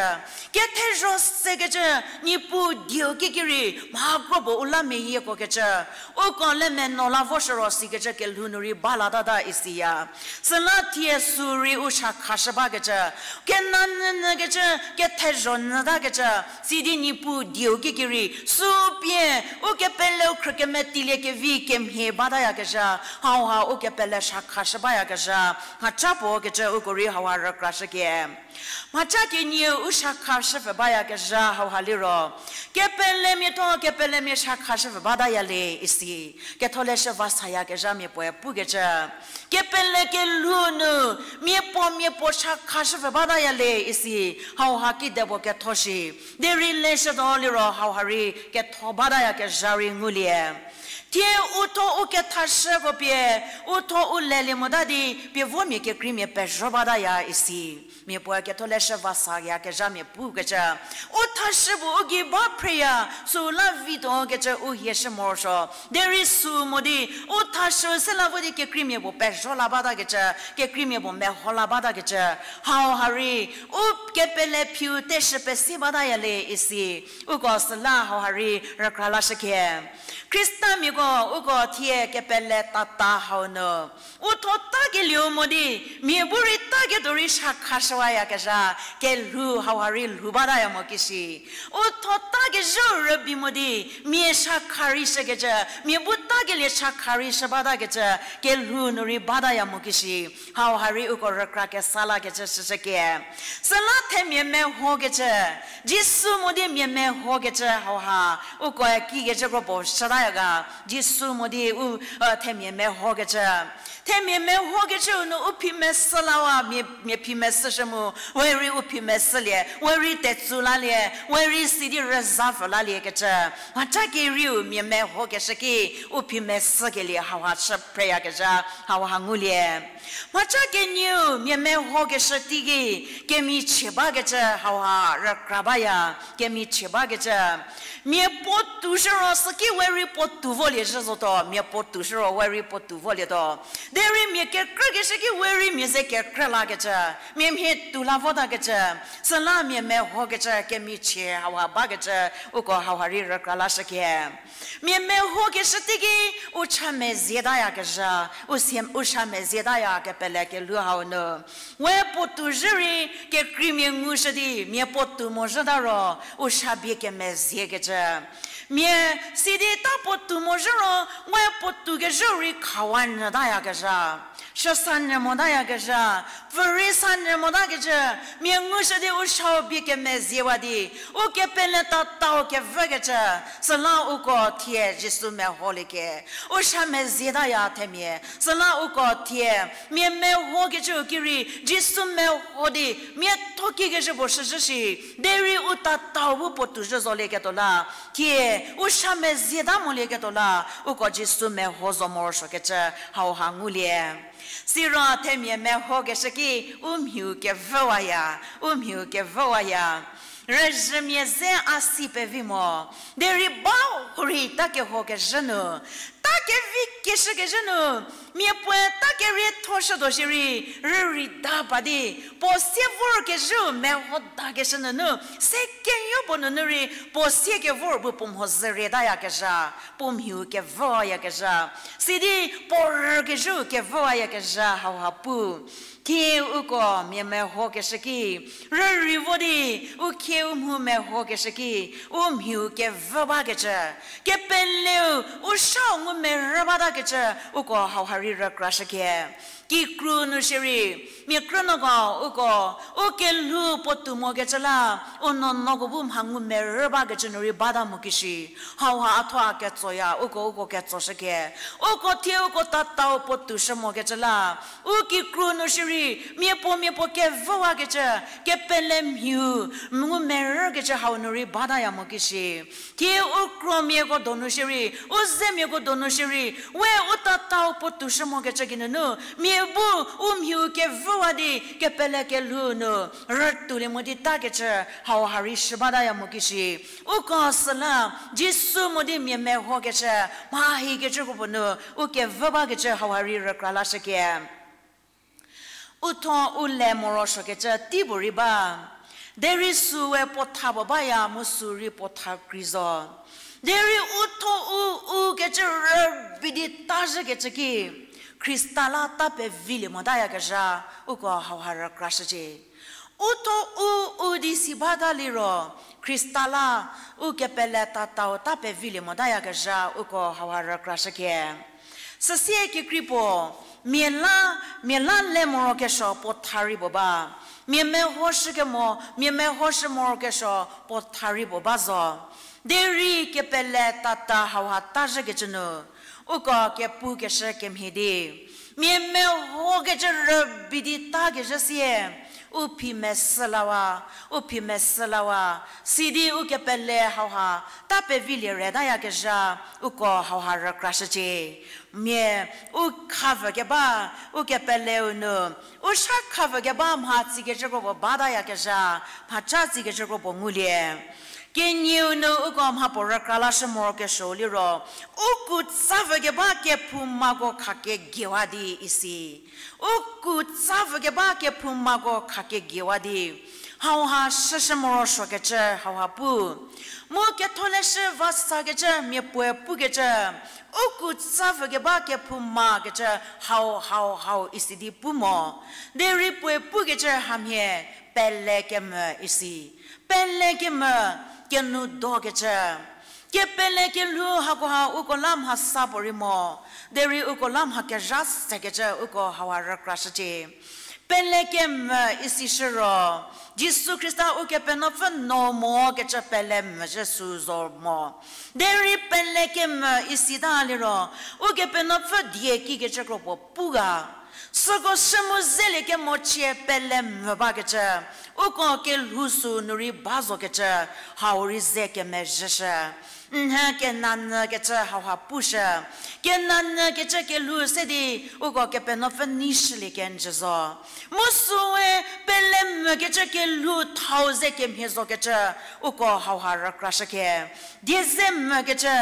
kethezho sekecü, Niepuu dieu kiki rei mha kro puo u la meyiekuokecü, uko le meno la voshü ro sikecü kelhou nu rei balatata isiya. Süla thie sü rei u chakhashü bakecü, kenanyünyükecü, kethezho nyütakecü, sidi Niepuu dieu kiki rei sü pie ukepeleu khrü kemetilie kevi kemhie batayakezha, hauha ukepele chakhashü bayakezha, mhaca puo kecü uko rei hauha rükrashükie. Mhaca kenieu u chakhashüpfü bayakezha hauha liro, kepelemiatho kepelemia chakhashüpfü bataya le isi. Ketholeshü va sayakezhamia puoe pukecü, kepele kelhou nu mia puo mia puo chakhashüpfü bataya le isi. Hauha kidepuo ketho shi, derei leshütuo liro hauha rei ketho batayakezha rei ngulie. Thie u tho u kethashüko pie, u tho u lelie mota di pie vo mia kekreimia pezho bataya isi. Mia puoe ketholeshü va sayakezhamia pukecü, u thashü bu u gei ba phreya, süla vituo kecü u hieshü morosuo. Derei sü mo di, u thashü se la vo di kekreimia puo pezho la batakecü, kekreimia puo meho la batakecü, hauha rei u kepele phiu teshü pesi bataya le isi. Uko süla hauha rei rükra lashükhie. Khristamiako uko thie kepele tata hau nu, u tho takelieu mo di, mia bu rei taketuo rei chakhashüwayakezha kelhou hauha rei lhou bataya mo kishi. U tho takezhüu rübei mo di, mia chakha rei shükecü, mia bu takelie chakha rei shü batakecü kelhou nu rei bataya mo kishi. Hauha rei uko rükra kesa lakecü shüshükie. Süla themia mehokecü, Jisu mo di mia mehokecü hauha, ukoe kikecü kro puo shütaya ga, Jisu mo di u, themia mehokecü. Themia mehokecüu nu u phi mesü lawa, mia, mia phi mesüshü mu, we rei u phi mesülie, we rei tetsu lalie, we rei sidi rüzapfü laliekecü. Mhaca kerieu mia mehokeshü ki, u phi mesükelie hauha chü phreyakezha, hauha ngulie. Mhaca kenieu mia mehokeshü teiki, kemichie bakecü hauha rükra baya, kemichie bakecü. Mia puo toushü ro süki we rei puotou volie zhü zotuo, mia puotou shü ro we rei puotou volietuo. Derei mia kekrükeshü ki we rei mia ze kekrü lakecü, mia mhie tou la votakecü, süla mia mehokecü kemichie hauha bakecü, uko hauha rei rükra lashükie. Mia mehokeshü teiki u cha mezietayakezha, u sia, u cha mezietaya kepele kelhou hau nu. We puotou zhü rei kekreimia ngushü di mia puotou mozhüta ro, u cha bie kemeziekecü. Mia sidi ta puotou mozhü ro, we puotou kezhüu rei khawa nyütayakezha, shüsa nyü motayakezha, pfürei sa nyü motakecü, mia ngushü di u chau bie kemeziewa di, u kepele tatau kevükecü, süla uko thie Jisu meholiecie. U cha mezietaya themia, süla uko thie mia mehokecüu ki rei Jisu meho di, mia thoki kezhü puo shüzhü shi, derei u tatau bu puotou zhü zolieketuo la, thie u cha mezieta molieketuo la, uko Jisu meho zo morosuokecü hauha ngulie. Siro themia mehokeshü ki u mhiu kevüwaya, u mhiu kevüwaya. Rüzhümia ze a si pevi mo, derei ba hurei ta kehokezhü nu, ta kevi keshükezhü nu, mia puoe ta keriethoshütuo shierei, rürei da pa di, puo sie vorkezhüu mehodakeshü nunu, se keyo puo nunu rei puo sie kevor bu puo mho zhürietayakezha, puo mhiu kevüwayakezha, sidi puo rükezhüu kevüwayakezha hauha pu. Thie uko mia mehokeshü ki, rürei vo di, u khie u mhu mehokeshü ki, u mhiu kevü bakecü, kepeleu u chau ngu merü batakecü, uko hauha rei rükrashükie. Kikru nu shierei, mia krünuoko uko, u kelhou puotou mokecü la, u nuonuoko bu mha ngu merü bakecü nu rei bata mo kishi, hauha a thuo a ketsoya, uko uko ketsoshükie. Uko thie uko tatau puotou shü mokecü la, u kikru nu shierei, mia puo mia puo kevüwakecü, kepele mhiu ngu merükecü hau nu rei bataya mo kishi. Thie u kromiako donu shierei, u zemiako donu shierei, we u tatau puotou shü mokecü geinunu, mia bu u mhiu kevüwa di kepele kelhou nu rütoulie mo di takecü hauha rei shü bataya mo kishi. Uko süla, Jisu mo di mia mehokecü, mha hikecü kropuo nu, u kevü bakecü hauha rei rükra lashükie. U thuo u le morosuokecü tei puo rei ba. Derei süu we puo tha puo baya mu süu rei puo tha krei zo. Derei u thuo u, u kecü rübei di ta zhükecü ki, Khrista la ta pevilie motayakezha, uko hauha rükrashücie. U thuo u, u di si bata liro, Khrista la u kepele tatau ta pevilie motayakezha, uko hauha rükrashükie. Süsie kekrei puo, mia la, mia la le morokesuo puo tha rei puo ba. Mia mehoshü kemo, mia mehoshü morokesuo puo tha rei puo ba zo. Derei kepele tata hauha ta zhükecü nu, uko kepukeshü kemhie di, mia mehokecü rübei di takezhü sie, u phi mesü lawa, u phi mesü lawa, sidi u kepele hauha ta pevilie retayakezha, uko hauha rükrashücie. Mia u khavü keba, u kepeleu nu, u sha khavü keba mha tsikecü kropuo batayakezha, mhaca tsikecü kropuo ngulie. Kenieu nu uko mhapuo rükra lashü morokesuo liro, u kutsavü keba kephoumako khakegiewa di isi. U kutsavü keba kephoumako khakegiewa di. Hauha shüshü morosuokecü hauha pu. Mu ketholeshü vasakecü mia puoe pukecü, u kutsavü keba kephoumakecü hau, hau, hau isi di pu mo. Derei puoe pukecü hamhie pele kemvü isi. Pele kemvü kenoudokecü. Kepele kelhou hakoha uko la mhasa puorei mo. Derei uko la mha kezha sekecü uko hauha rükrashücie. Pele kemvü isi shü ro, Jisu Khrista Ukepenuopfü no mokecü pele mvü zhü sü zo mo. Derei pele kemvü isita liro, Ukepenuopfü die kikecü kropuo pu ga. Süko shü mu zelie kemochie pele mvü bakecü, uko kelhou sü nu rei ba zokecü, hau rei ze kemezhüshü. Nhie kenanyü kecü hauha pushü. Kenanyü kecü kelhou se di uko Kepenuopfü nei shülie kenjü zo. Mu süe pele mvü kecü kelhou thau ze kemhie zo kecü uko hauha rükrashüke. Die ze mvü kecü,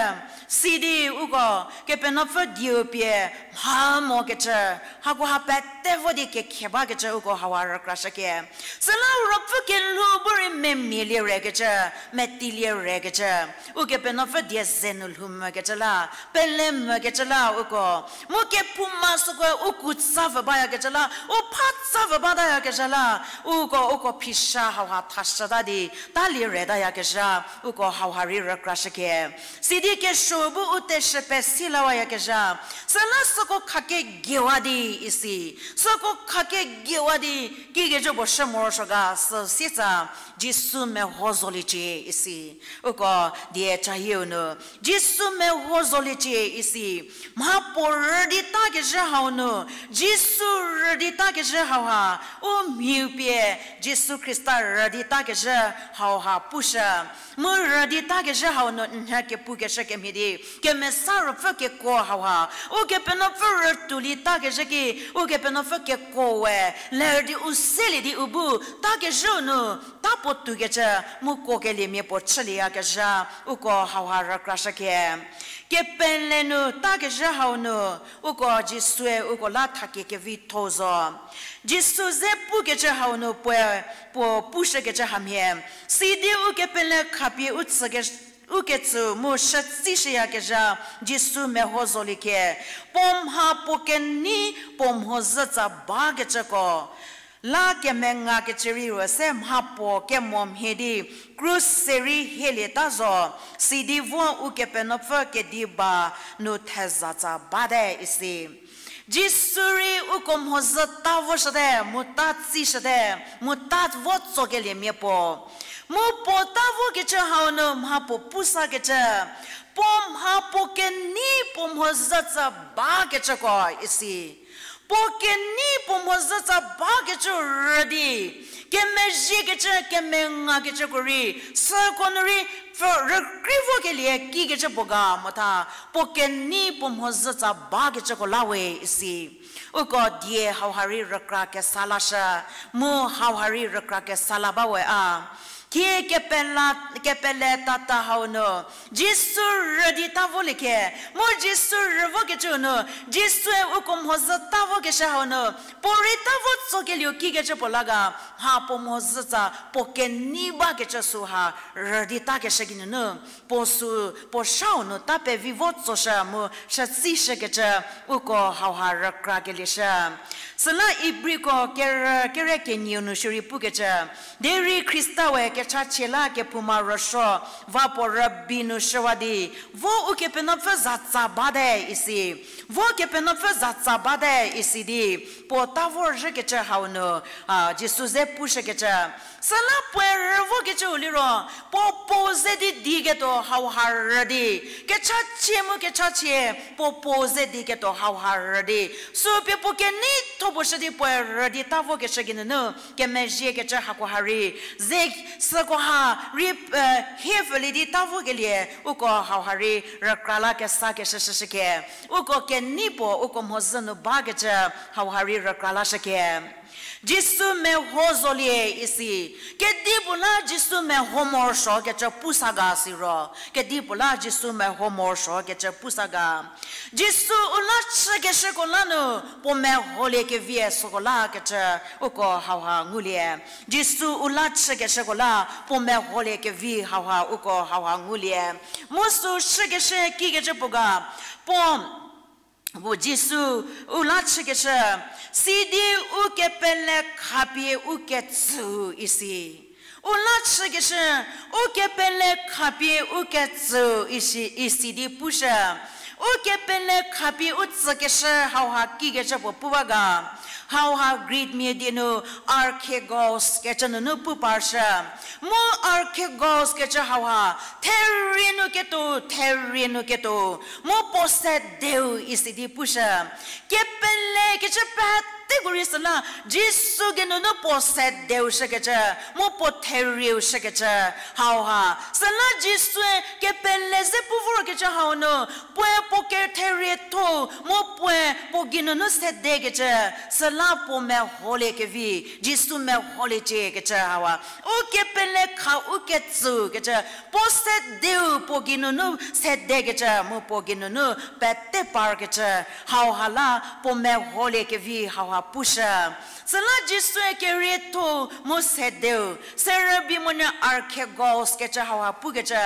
sidi uko Kepenuopfü dieu pie mha mo kecü, hakoha pete vo di kekhe ba kecü uko hauha rükrashüke. Süla ruopfü kelhou bu rei memielie re kecü, metilie re kecü, Ukepenuopfü die ze nu lhou mvü kecü la, pele mvü kecü la uko. Mu kephouma süko u ku tsa vü baya kecü la, u pha tsa vü bata ya kecü la, uko, uko phisha hauha thashüta di, talie reta ya kecü, uko hauha rei rükrashüke. Sidi kesuo bu u teshü pesi lawa ya kecü. Süla süko khakegiewa di isi. Süko khakegiewa di, kikecü puo shü morosuo ga sü sietsa, Jisu meho zoliecie isi. Uko die chahieu nu, Jisu meho zoliecie isi. Mhapuo rüdi takezhü hau nu, Jisu rüdi takezhü hauha, u mhiu pie, Jisu Khrista rüdi takezhü hauha pushü. Mu rüdi takezhü hau nu nhie kepukeshü kemhie di, Kemesa Ruopfü kekuo hauha, Ukepenuopfü rütuoli takezhü ki, Ukepenuopfü kekuo we, ler di u selie di u bu, takezhüu nu, ta puo toukecü, mu kuokeliemia puo chülieyakezha, uko hauha rükrashüke. Kepele nu takezhü hau nu, uko Jisue uko la thakie kevitho zo. Jisu ze pukecü hau nu puoe, puo pushükecü hamhie. Sidi u kepele khapie u tsüke, u ketsü mu shütsishüyakezha Jisu meho zoliecie. Puo mha puo kenei puo mhodzütsa bakecüko la kemengakecü rei ro se mhapuo kemo mhie di krus se rei hielieta zo, sidi vo Ukepenuopfü kediba nu thezatsa bate isi. Jisu rei uko mhodzü ta voshüte, mu ta tsishüte, mu ta vo tsokeliemia puo. Mu puo ta vokecü hau nu mhapuo pusakecü, puo mha puo kenei puo mhodzütsa bakecüko isi. Puo kenei puo mhodzütsa bakecü rüdi, kemezhiekecü, kemengakecüko rei, süko nu rei, pfü rükrei vokelie kikecü puo ga motha, puo kenei puo mhodzütsa bakecüko la we isi. Uko die hauha rei rükra kesa lashü, mu hauha rei rükra kesa la ba we a. Thie kepela, kepele tata hau nu, Jisu rüdi ta voliecie, mu Jisu rü vokecü nu, Jisue uko mhodzü ta vokeshü hau nu, puo rei ta vo tsokelieu kikecü puo la ga, mha puo mhodzütsa puo kenei bakecü süha rüdi takeshü geinunu, puo sü, puo shau nu ta pevi vo tsoshü mu shütsishükecü uko hauha rükrakelieshü. Süla Ibriko kerü, kere kenieu nu shierei pukecü, derei Khrista we kechachie la kephouma rüsuo, va puo rübei nu shüwa di, vo Ukepenuopfü zatsa bate isi, vo Kepenuopfü zatsa bate isi di, puo ta vorzhükecü hau nu, a, Jisu ze pushükecü. Süla puoe rü vokecüu liro, puo puo ze di diketuo hauha rü di, kechachie mu kechachie, puo puo ze diketuo hauha rü di, sü pie puo keneitho puo shü di puoe rü di ta vokeshü geinunu, kemezhiekecü hakoha rei, ze sükoha rei, e, hie pfülie di ta vokelie, uko hauha rei rükra la kesa keshü shüshüke. Uko kenei puo, uko mhodzü nu bakecü hauha rei rükra lashüke. Jisu meho zolie isi. Kedipuo la Jisu meho morosuokecü pusa ga siro, kedipuo la Jisu meho morosuokecü pusa ga. Jisu u la chükeshüko la nu, puo meholie kevie süko lakecü uko hauha ngulie. Jisu u la chükeshüko la, puo meholie kevi hauha uko hauha ngulie. Mu sü chükeshü kikecü puo ga, puo, puo Jisu u la chükeshü, sidi u kepele khapie u ketsüu isi. U la chükeshü, u kepele khapie u ketsüu isi, isi di pushü. U kepele khapie u tsükeshü hauha kikecü puo pu ba ga. Hauha Greek mia die nu archegos kecü nunu pu parshü. Mu archegos kecü hauha, therie nu ketuo, therie nu ketuo. Mu puo se deu isi di pushü. Kepele kecü petha peteko rei süla Jisu geinunu puo sedeu shükecü, mu puo therieu shükecü, hauha. Süla Jisue kepele ze pu vorkecü hau nu, puoe puo ketherietho, mu puoe puo geinunu sedekecü, süla puo meholiekevi, Jisu meholieciekecü hauha. U kepele kha u ketsükecü, puo sedeu puo geinunu sedekecü, mu puo geinunu pete parkecü, hauha la puo meholiekevi hauha pushü. Süla Jisue kerietho mu sedeu, se rübei monyü archegos kecü hauha pukecü,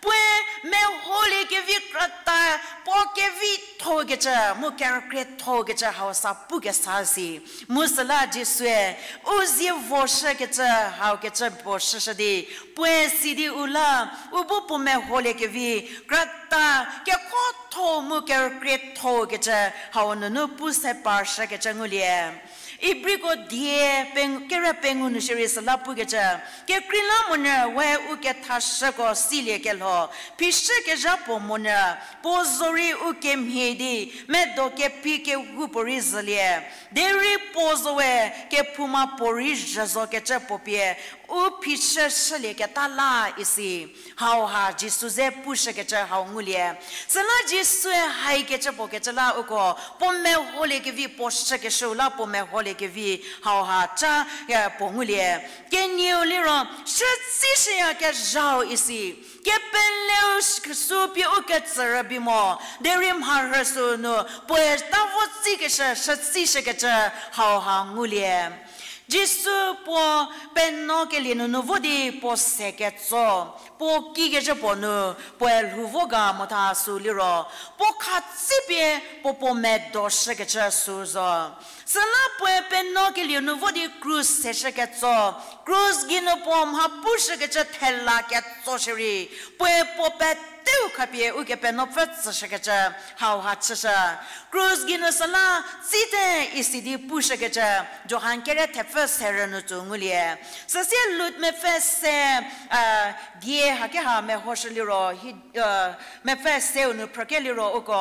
puoe meholiekevi krüta, puo kevithokecü, mu kerükriethokecü hau sa pukesa si. Mu süla Jisue, u zie voshükecü, haukecü puo shüshü di, puoe si di u la, u bu puo meholiekevi, krüta, kekhotho mu kerükriethokecü, hau nunu pu se parshükecü ngulie. Ibriko die peng-, kere pengou nu shierei süla pukecü, kekreilamonyü we u kethashüko siliekelho, phishükezha puo monyü, puo zorei u kemhie di, medo kephi kehoupuorei zhülie. Derei puo zowe, kephouma puorei zhü zokecü puo pie, u phichü shülieketa la isi. Hauha Jisu ze pushükecü hau ngulie. Süla Jisue haikecü puo kecü la uko, puo meholiekevi puo shükeshüu la puo meholiekevi hauha ca, e, puo ngulie. Kenieu liro, shütsishüyakezhau isi. Kepeleu sh-, süu pie u ketsü rübei mo, derei mharhü süu nu, puoe ta vo tsikeshü, shütsishükecü hauha ngulie. Jisu puo penuokelie nunu vo di puo se ketso, puo kikecü puo nu, puoe lhou vo ga motha süu liro, puo khatsipie puo puo medoshükecü süu zo. Süla puoe penuokelie nu vo di krus seshü ketso, krus geinu puo mha pushükecü thela ketso shierei, puoe puo peteu khapie ukepenuopfü tsüshükecü hauha chüshü. Krus geinu süla tsite isi di pushükecü, Johan kere thepfü serü nu tsü ngulie. Süsie Luk mepfü se, a, die hakeha mehoshü liro, hi, a, mepfü seu nu phrüke liro uko,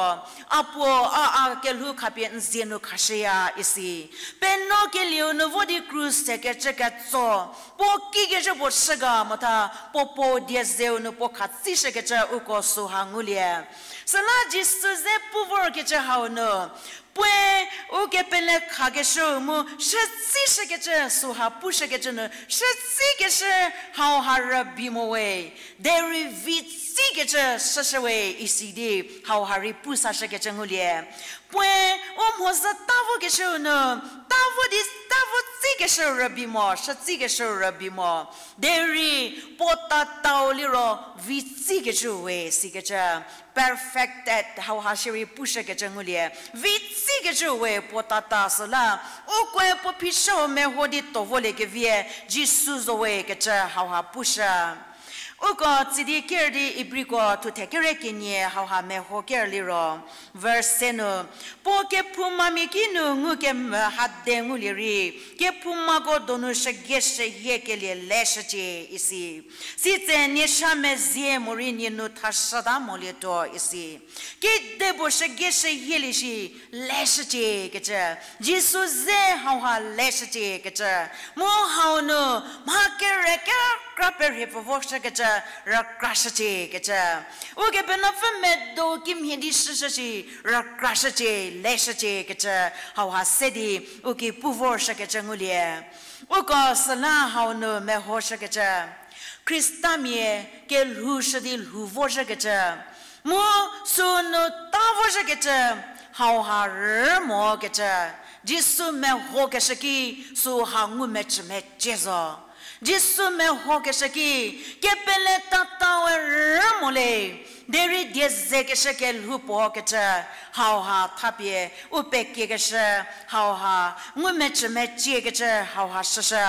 a puo, a, a kelhou khapie n zie nu khashüya isi. Penuokelieu nu vo di krus sekecü ketso, puo kikecü puo chü ga motha, puo puo die zeu nu puo khatsishükecü uko süha ngulie. Süla Jisu ze pu vorkecü hau nu, puoe u kepele khakeshü mu shütsishükecü süha pushükecü nu, shütsikeshü hauha rübei mo we, derei vitsikecü shüshü we isi di hauha rei pusashükecü ngulie. Puoe u mhodzü ta vokeshüu nu, ta vo di ta vo tsikeshü rübei mo, shütsikeshü rübei mo. Derei puo tatau liro vitsikecü we sikecü. Perfected, hauha shierei pushükecü ngulie. Vitsikecü we puo tata süla, ukoe puo phichüu meho di to volie kevie, Jisu zo we kecü hauha pushü. Uko tsidi ker di Ibriko thuthe kere kenie hauha meho ker liro. Verse se nu, puo kephoumamia ki nu ngukemvü hade ngulie rei, kephoumako donu shügie shühie kelie leshücie isi. Sitse nie sha mezie morei nie nu thashüta molietuo isi. Kedipuo shügie shühielie shi leshücie kecü. Jisu ze hauha leshücie kecü. Mu hau nu mha kere kekra perhie pfü voshükecü rükrashücie kecü. Ukepenuopfü medo kimhie di shüshü shi rükrashücie, leshücie kecü. Hauha se di u ki pu vorshükecü ngulie. Uko süla hau nu mehoshükecü. Khristamia kelhou shü di lhou voshükecü. Mu sünu ta voshükecü, hauha rü mokecü. Jisu mehokeshü ki süha ngumecü mecie zo. Jisu mehokeshü ki, kepele tataue rü mo le, derei die zekeshü kelhou puo kecü, hauha thapie, u pekiekeshü, hauha, ngumecü meciekecü, hauha shüshü.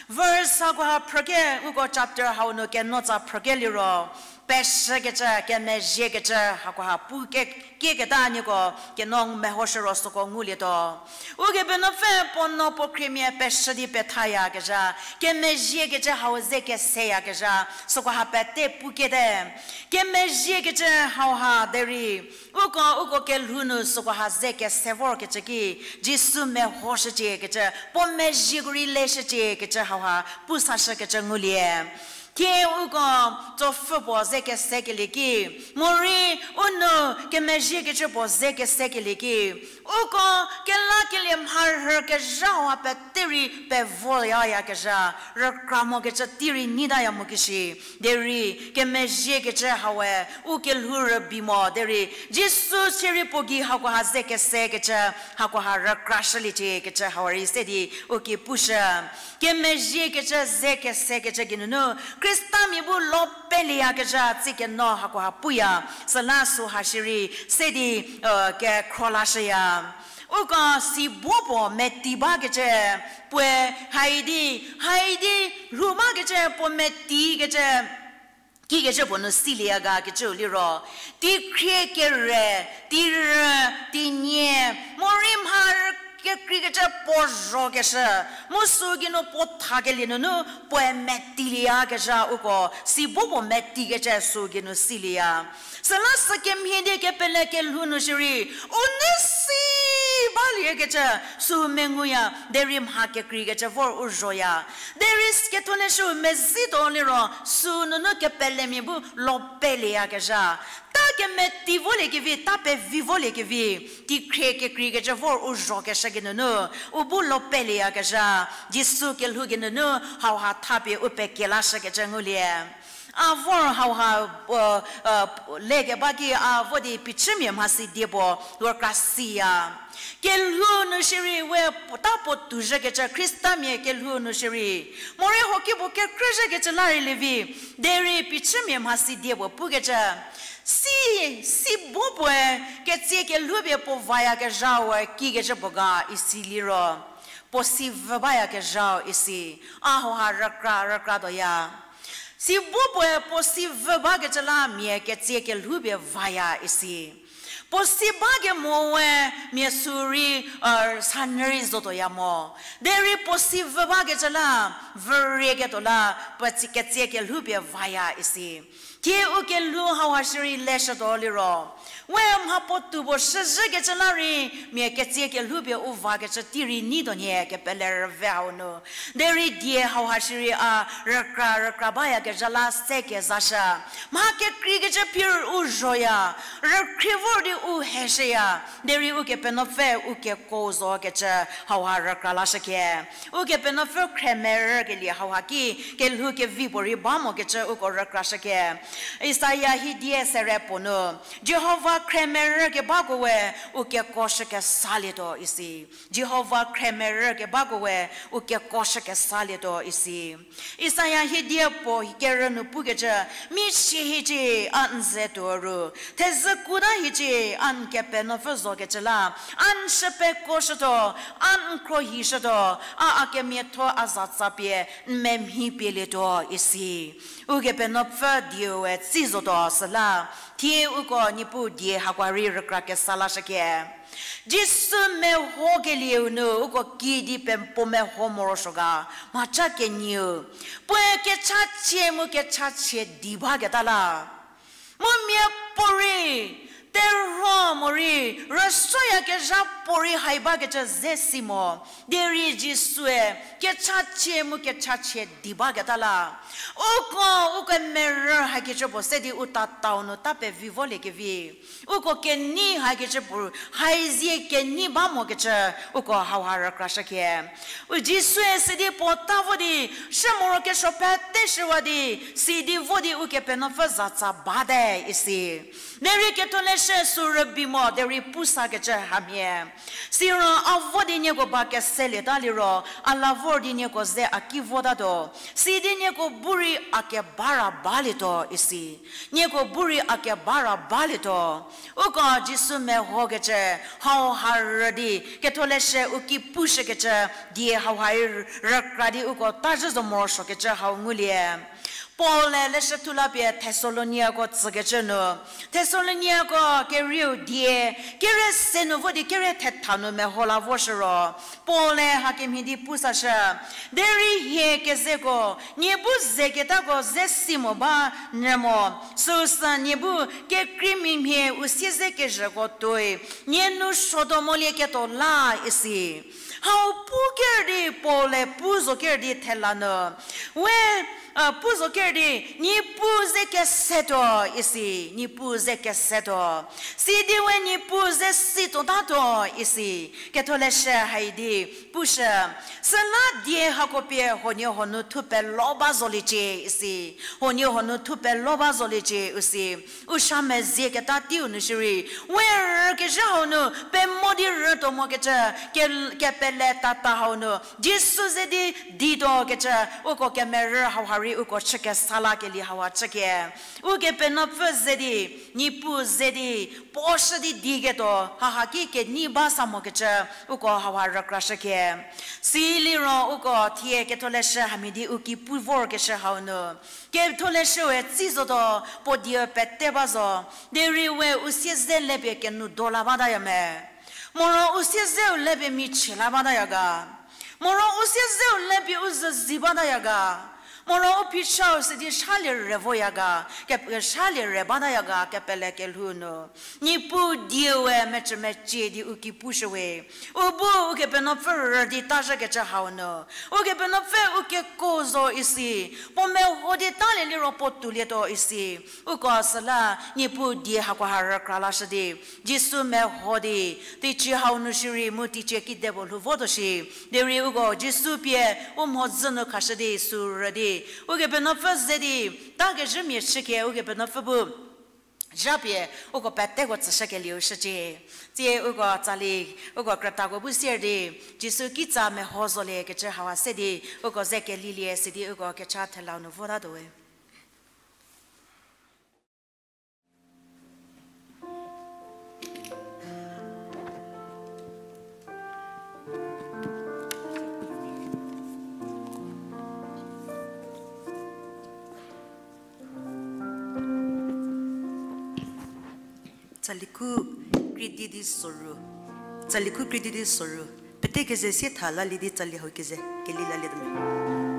Verse hakoha phrüke, uko chapter hau nu kenotsa phrüke liro, peshükecü, kemezhiekecü, hakoha pu ke, kieketa nieko keno mehoshü ro süko ngulietuo. Ukepenuopfü puo no puo khriemia peshü di pethayakezha, kemezhiekecü hau ze keseyakezha, sükoha pete pukiete. Kemezhiekecü hauha derei, uko, uko kelhou nu sükoha ze kese vorkecü ki, Jisu mehoshüciekecü, puo mezhieko rei leshüciekecü hauha pusashükecü ngulie. Thie uko tsopfü puo ze kesekelie ki, morei u nou kemezhiekecü puo ze kesekelie ki, uko kelakelie mharhü kezha hauha pete rei pevoyayakezha, rükra mokecü tei rei nyitaya mo kishi. Derei kemezhiekecü haue u kelhou rübei mo derei, Jisu sirei puo gei hakoha ze kesekecü, hakoha rükrashülieciekecü hau rei se di u ki pushü. Kemezhiekecü ze kesekecü geinunu, Khristamia bu lo pelieyakezha tsikeno hakoha puya, süla süha shierei se di, kekhro lashüya. Uko sibo puo meti bakecü, puoe haidi, haidi lhou bakecü puo metikecü, kikecü puo nu silieya ga kecüu liro, teikhrie kere, teirü, teinie, morei mha kekreikecü puo zhokeshü, mu sü geinu puo thakelie nunu puoe metilieyakezha uko sibo puo metikecü sü geinu silieya. Süla sükemhie di kepele kelhou nu shierei, u nei si baliekecü sü menguya, derei mha kekreikecü vor u zhoya. Derei ketholeshüu mezhietuo liro, sü nunu kepelemia bu lo pelieyakezha. Ta kemeti voliekevi, ta pevi voliekevi, teikhrie kekreikecü vor u zhokeshü geinunu, u bu lo pelieyakezha, Jisu kelhou geinunu, hauha thapie u pekielashükecü ngulie. A vor hauha, lekeba ki a vo di phichümia mhasi die puo, rükra siya. Kelhou nu shierei we ta puo touzhükecü, Khristamia kelhou nu shierei, morei huoki puo kekrüzhükecü la rei lievi, derei phichümia mhasi die puo pukecü, si, sibo puoe ketsie kelhoupie puo vayakezhau we kikecü puo ga isi liro, puo si vü bayakezhau isi, a hauha rükra, rükratuoya. Sibo puoe puo si vü bakecü la mia ketsie kelhoupie vaya isi. Puo si bakemo we mia sü rei, sanyü rei zotuoya mo. Derei puo si vü bakecü la, vürieketuo la, puo ketsie kelhoupie vaya isi. Thie u kelhou hauha shierei leshütuo liro, we mha puotou puo shüzhükecü la rei, mia ketsie kelhoupie u vakecü tei rei nyituo nhie kepele rüve hau nu. Derei die hauha shierei a rükra rükra bayakezha la se kezashü. Mha kekreikecü phir u zhoya, rükhrie vor di u heshüya. Derei Ukepenuopfü u kekuo zokecü hauha rükra lashükhie. Ukepenuopfü khremerükelie hauha ki kelhou kevi puorei ba mokecü uko rükrashükhie. Isaia hiedie sere puo nu, Jihova khremerükebako we u kekuo shükesalietuo isi. Jihova khremerükebako we u kekuo shükesalietuo isi. Isaia hiedie puo kerü nu pukecü, michie hiecie a n ze tuo ru, thezhü kuta hiecie a n Kepenuopfü zokecü la, a n shüpekuoshütuo, a n khrohishütuo, a a kemiatho a zatsa pie n memhi pielietuo isi. Ukepenuopfü dieue tsi zotuo süla, thie uko Niepuu die hakoha rei rükra kesa lashükhie. Jisu mehokelieu nu uko kidi pe puo meho morosuo ga, mhaca kenieu, puoe kechachie mu kechachie di baketa la, mu miapuorei, terhuo morei, rüsuoyakezha puorei hai bakecü ze si mo. Derei Jisue kechachie mu kechachie di baketa la, uko, uko merü hakecü puo se di u tatau nu ta pevi voliekevi, uko kenei hakecü puo, haizie kenei ba mokecü, uko hauha rükrashükhie. U Jisue sidi puo ta vo di, shü morokesuo pete shüwa di, sidi vo di Ukepenuopfü zatsa bate isi. Derei ketholeshü sü rübei mo derei pusakecü hamhie. Siro a vo di nieko ba keselieta liro, a la vor di nieko ze a ki votatuo. Sidi nieko bu rei a kebara balietuo isi. Nieko bu rei a kebara balietuo. Uko Jisu mehokecü, hauha rü di, ketholeshü u ki pushükecü, die hauha rü-, rükra di uko ta zhü zo morosuokecü hau ngulie. Paul-e leshü thu la pie Thesaloniako tsükecü nu, Thesaloniako kerieu die, kere se nu vo di kere thetha nu meho la voshü ro, Paul-e hakemhie di pu sashü, derei hie kezeko, nie bu zeketako ze si mo ba nyü mo, süusü nie bu kekreimia mhie u siezedzeko tuoi, nie nu suotuo molieketuo la isi. Hau pu ker di Paul-e pu zo ker di thela nu, we, pu zo ker di, Niepuu ze kesetuo isi, Niepuu ze kesetuo. Sidi we Niepuu ze situotatuo isi, ketholeshü hai di pushü. Süla die hako pie huoniehuo nu thu pelo ba zoliecie isi, huoniehuo nu thu pelo ba zoliecie isi. U sha mezieketa teiu nu shierei, we rükezhü hau nu, pemo di rütuo mokecü, ke-, kepele tata hau nu, Jisu ze di dituokecü, uko kemerü hauha rei uko chü kesa lakelie hauha chükie. Ukepenuopfü ze di, Niepuu ze di, puo shü di diketuo, haha ki kenei ba sa mokecü, uko hauha rükrashükie. Siliro uko thie ketholeshü hamhie di u ki pu vorkeshü hau nu, ketholeshüe tsi zotuo, puo dieu pete ba zo, derei we u sieze le pie kenu do la bataya me. Moro u siezeu le pie michie la bataya ga. Moro u siezeu le pie u züzi bataya ga. Moro u phichau sidi shalie re voya ga, ke-, shalie re bataya ga kepele kelhou nu. Niepuu dieue mecü mecie di u ki pushüwe. U bu Ukepenuopfü rü di ta zhükecü hau nu, Ukepenuopfü u keko zo isi, puo meho di talie liro puo toulietuo isi. Uko süla Niepuu die hakoha rükra lashü di, Jisu meho di, teicie hau nu shierei mu teicie kidepuo lhou votuo shi, derei uko Jisu pie u mhodzü nu khashü di sü rü di, Ukepenuopfü ze di, takezhümia chükie Ukepenuopfü bu zhapie uko peteko tsüshükelieu shücie. Tsie uko tsali, uko krütako bu sier di, Jisu kitsa meho zoliekecü hauha se di, uko ze kelilie sidi uko kecha thelau nu votatuowe. Tsali khu krie di di soru. Tsali khu krie di di soru. Pete keze sie tha lalie di tsali hau keze keli lalietuo me.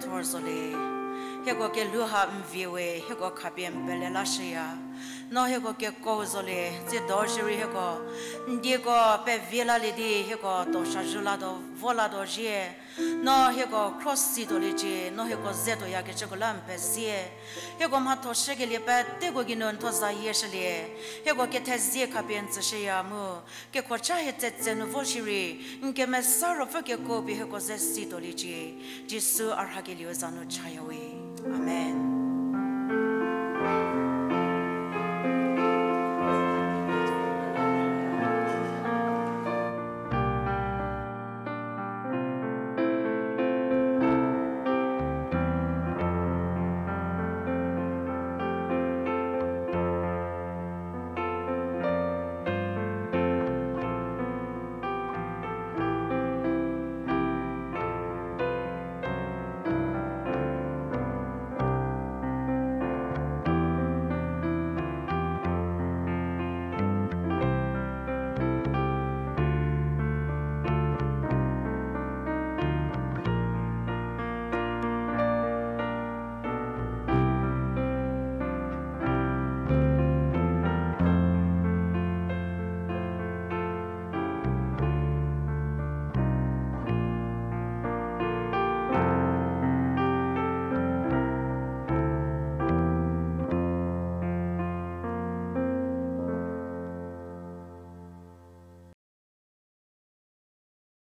thor zolie. Hieko kelhou ha n vie we, hieko khapie n pele lashüya. No hieko keko zolie, tsiedo shierei hieko n dieko pevi lalie di, hieko toshazhü latuo, vo latuo zhie. No hieko kro si tuoliecie, no hieko ze tuoyakecüko la n pezie. Hieko mhatho shükelie peteko geinu n thuo zayie shülie. Hieko kethezie khapie n tsüshüya mu, kekhocha hie tsetse nu vo shierei, n kemesa ruopfü kekuo pie hieko ze si tuoliecie. Jisu a rhakelieu za nu chaya we. Amen.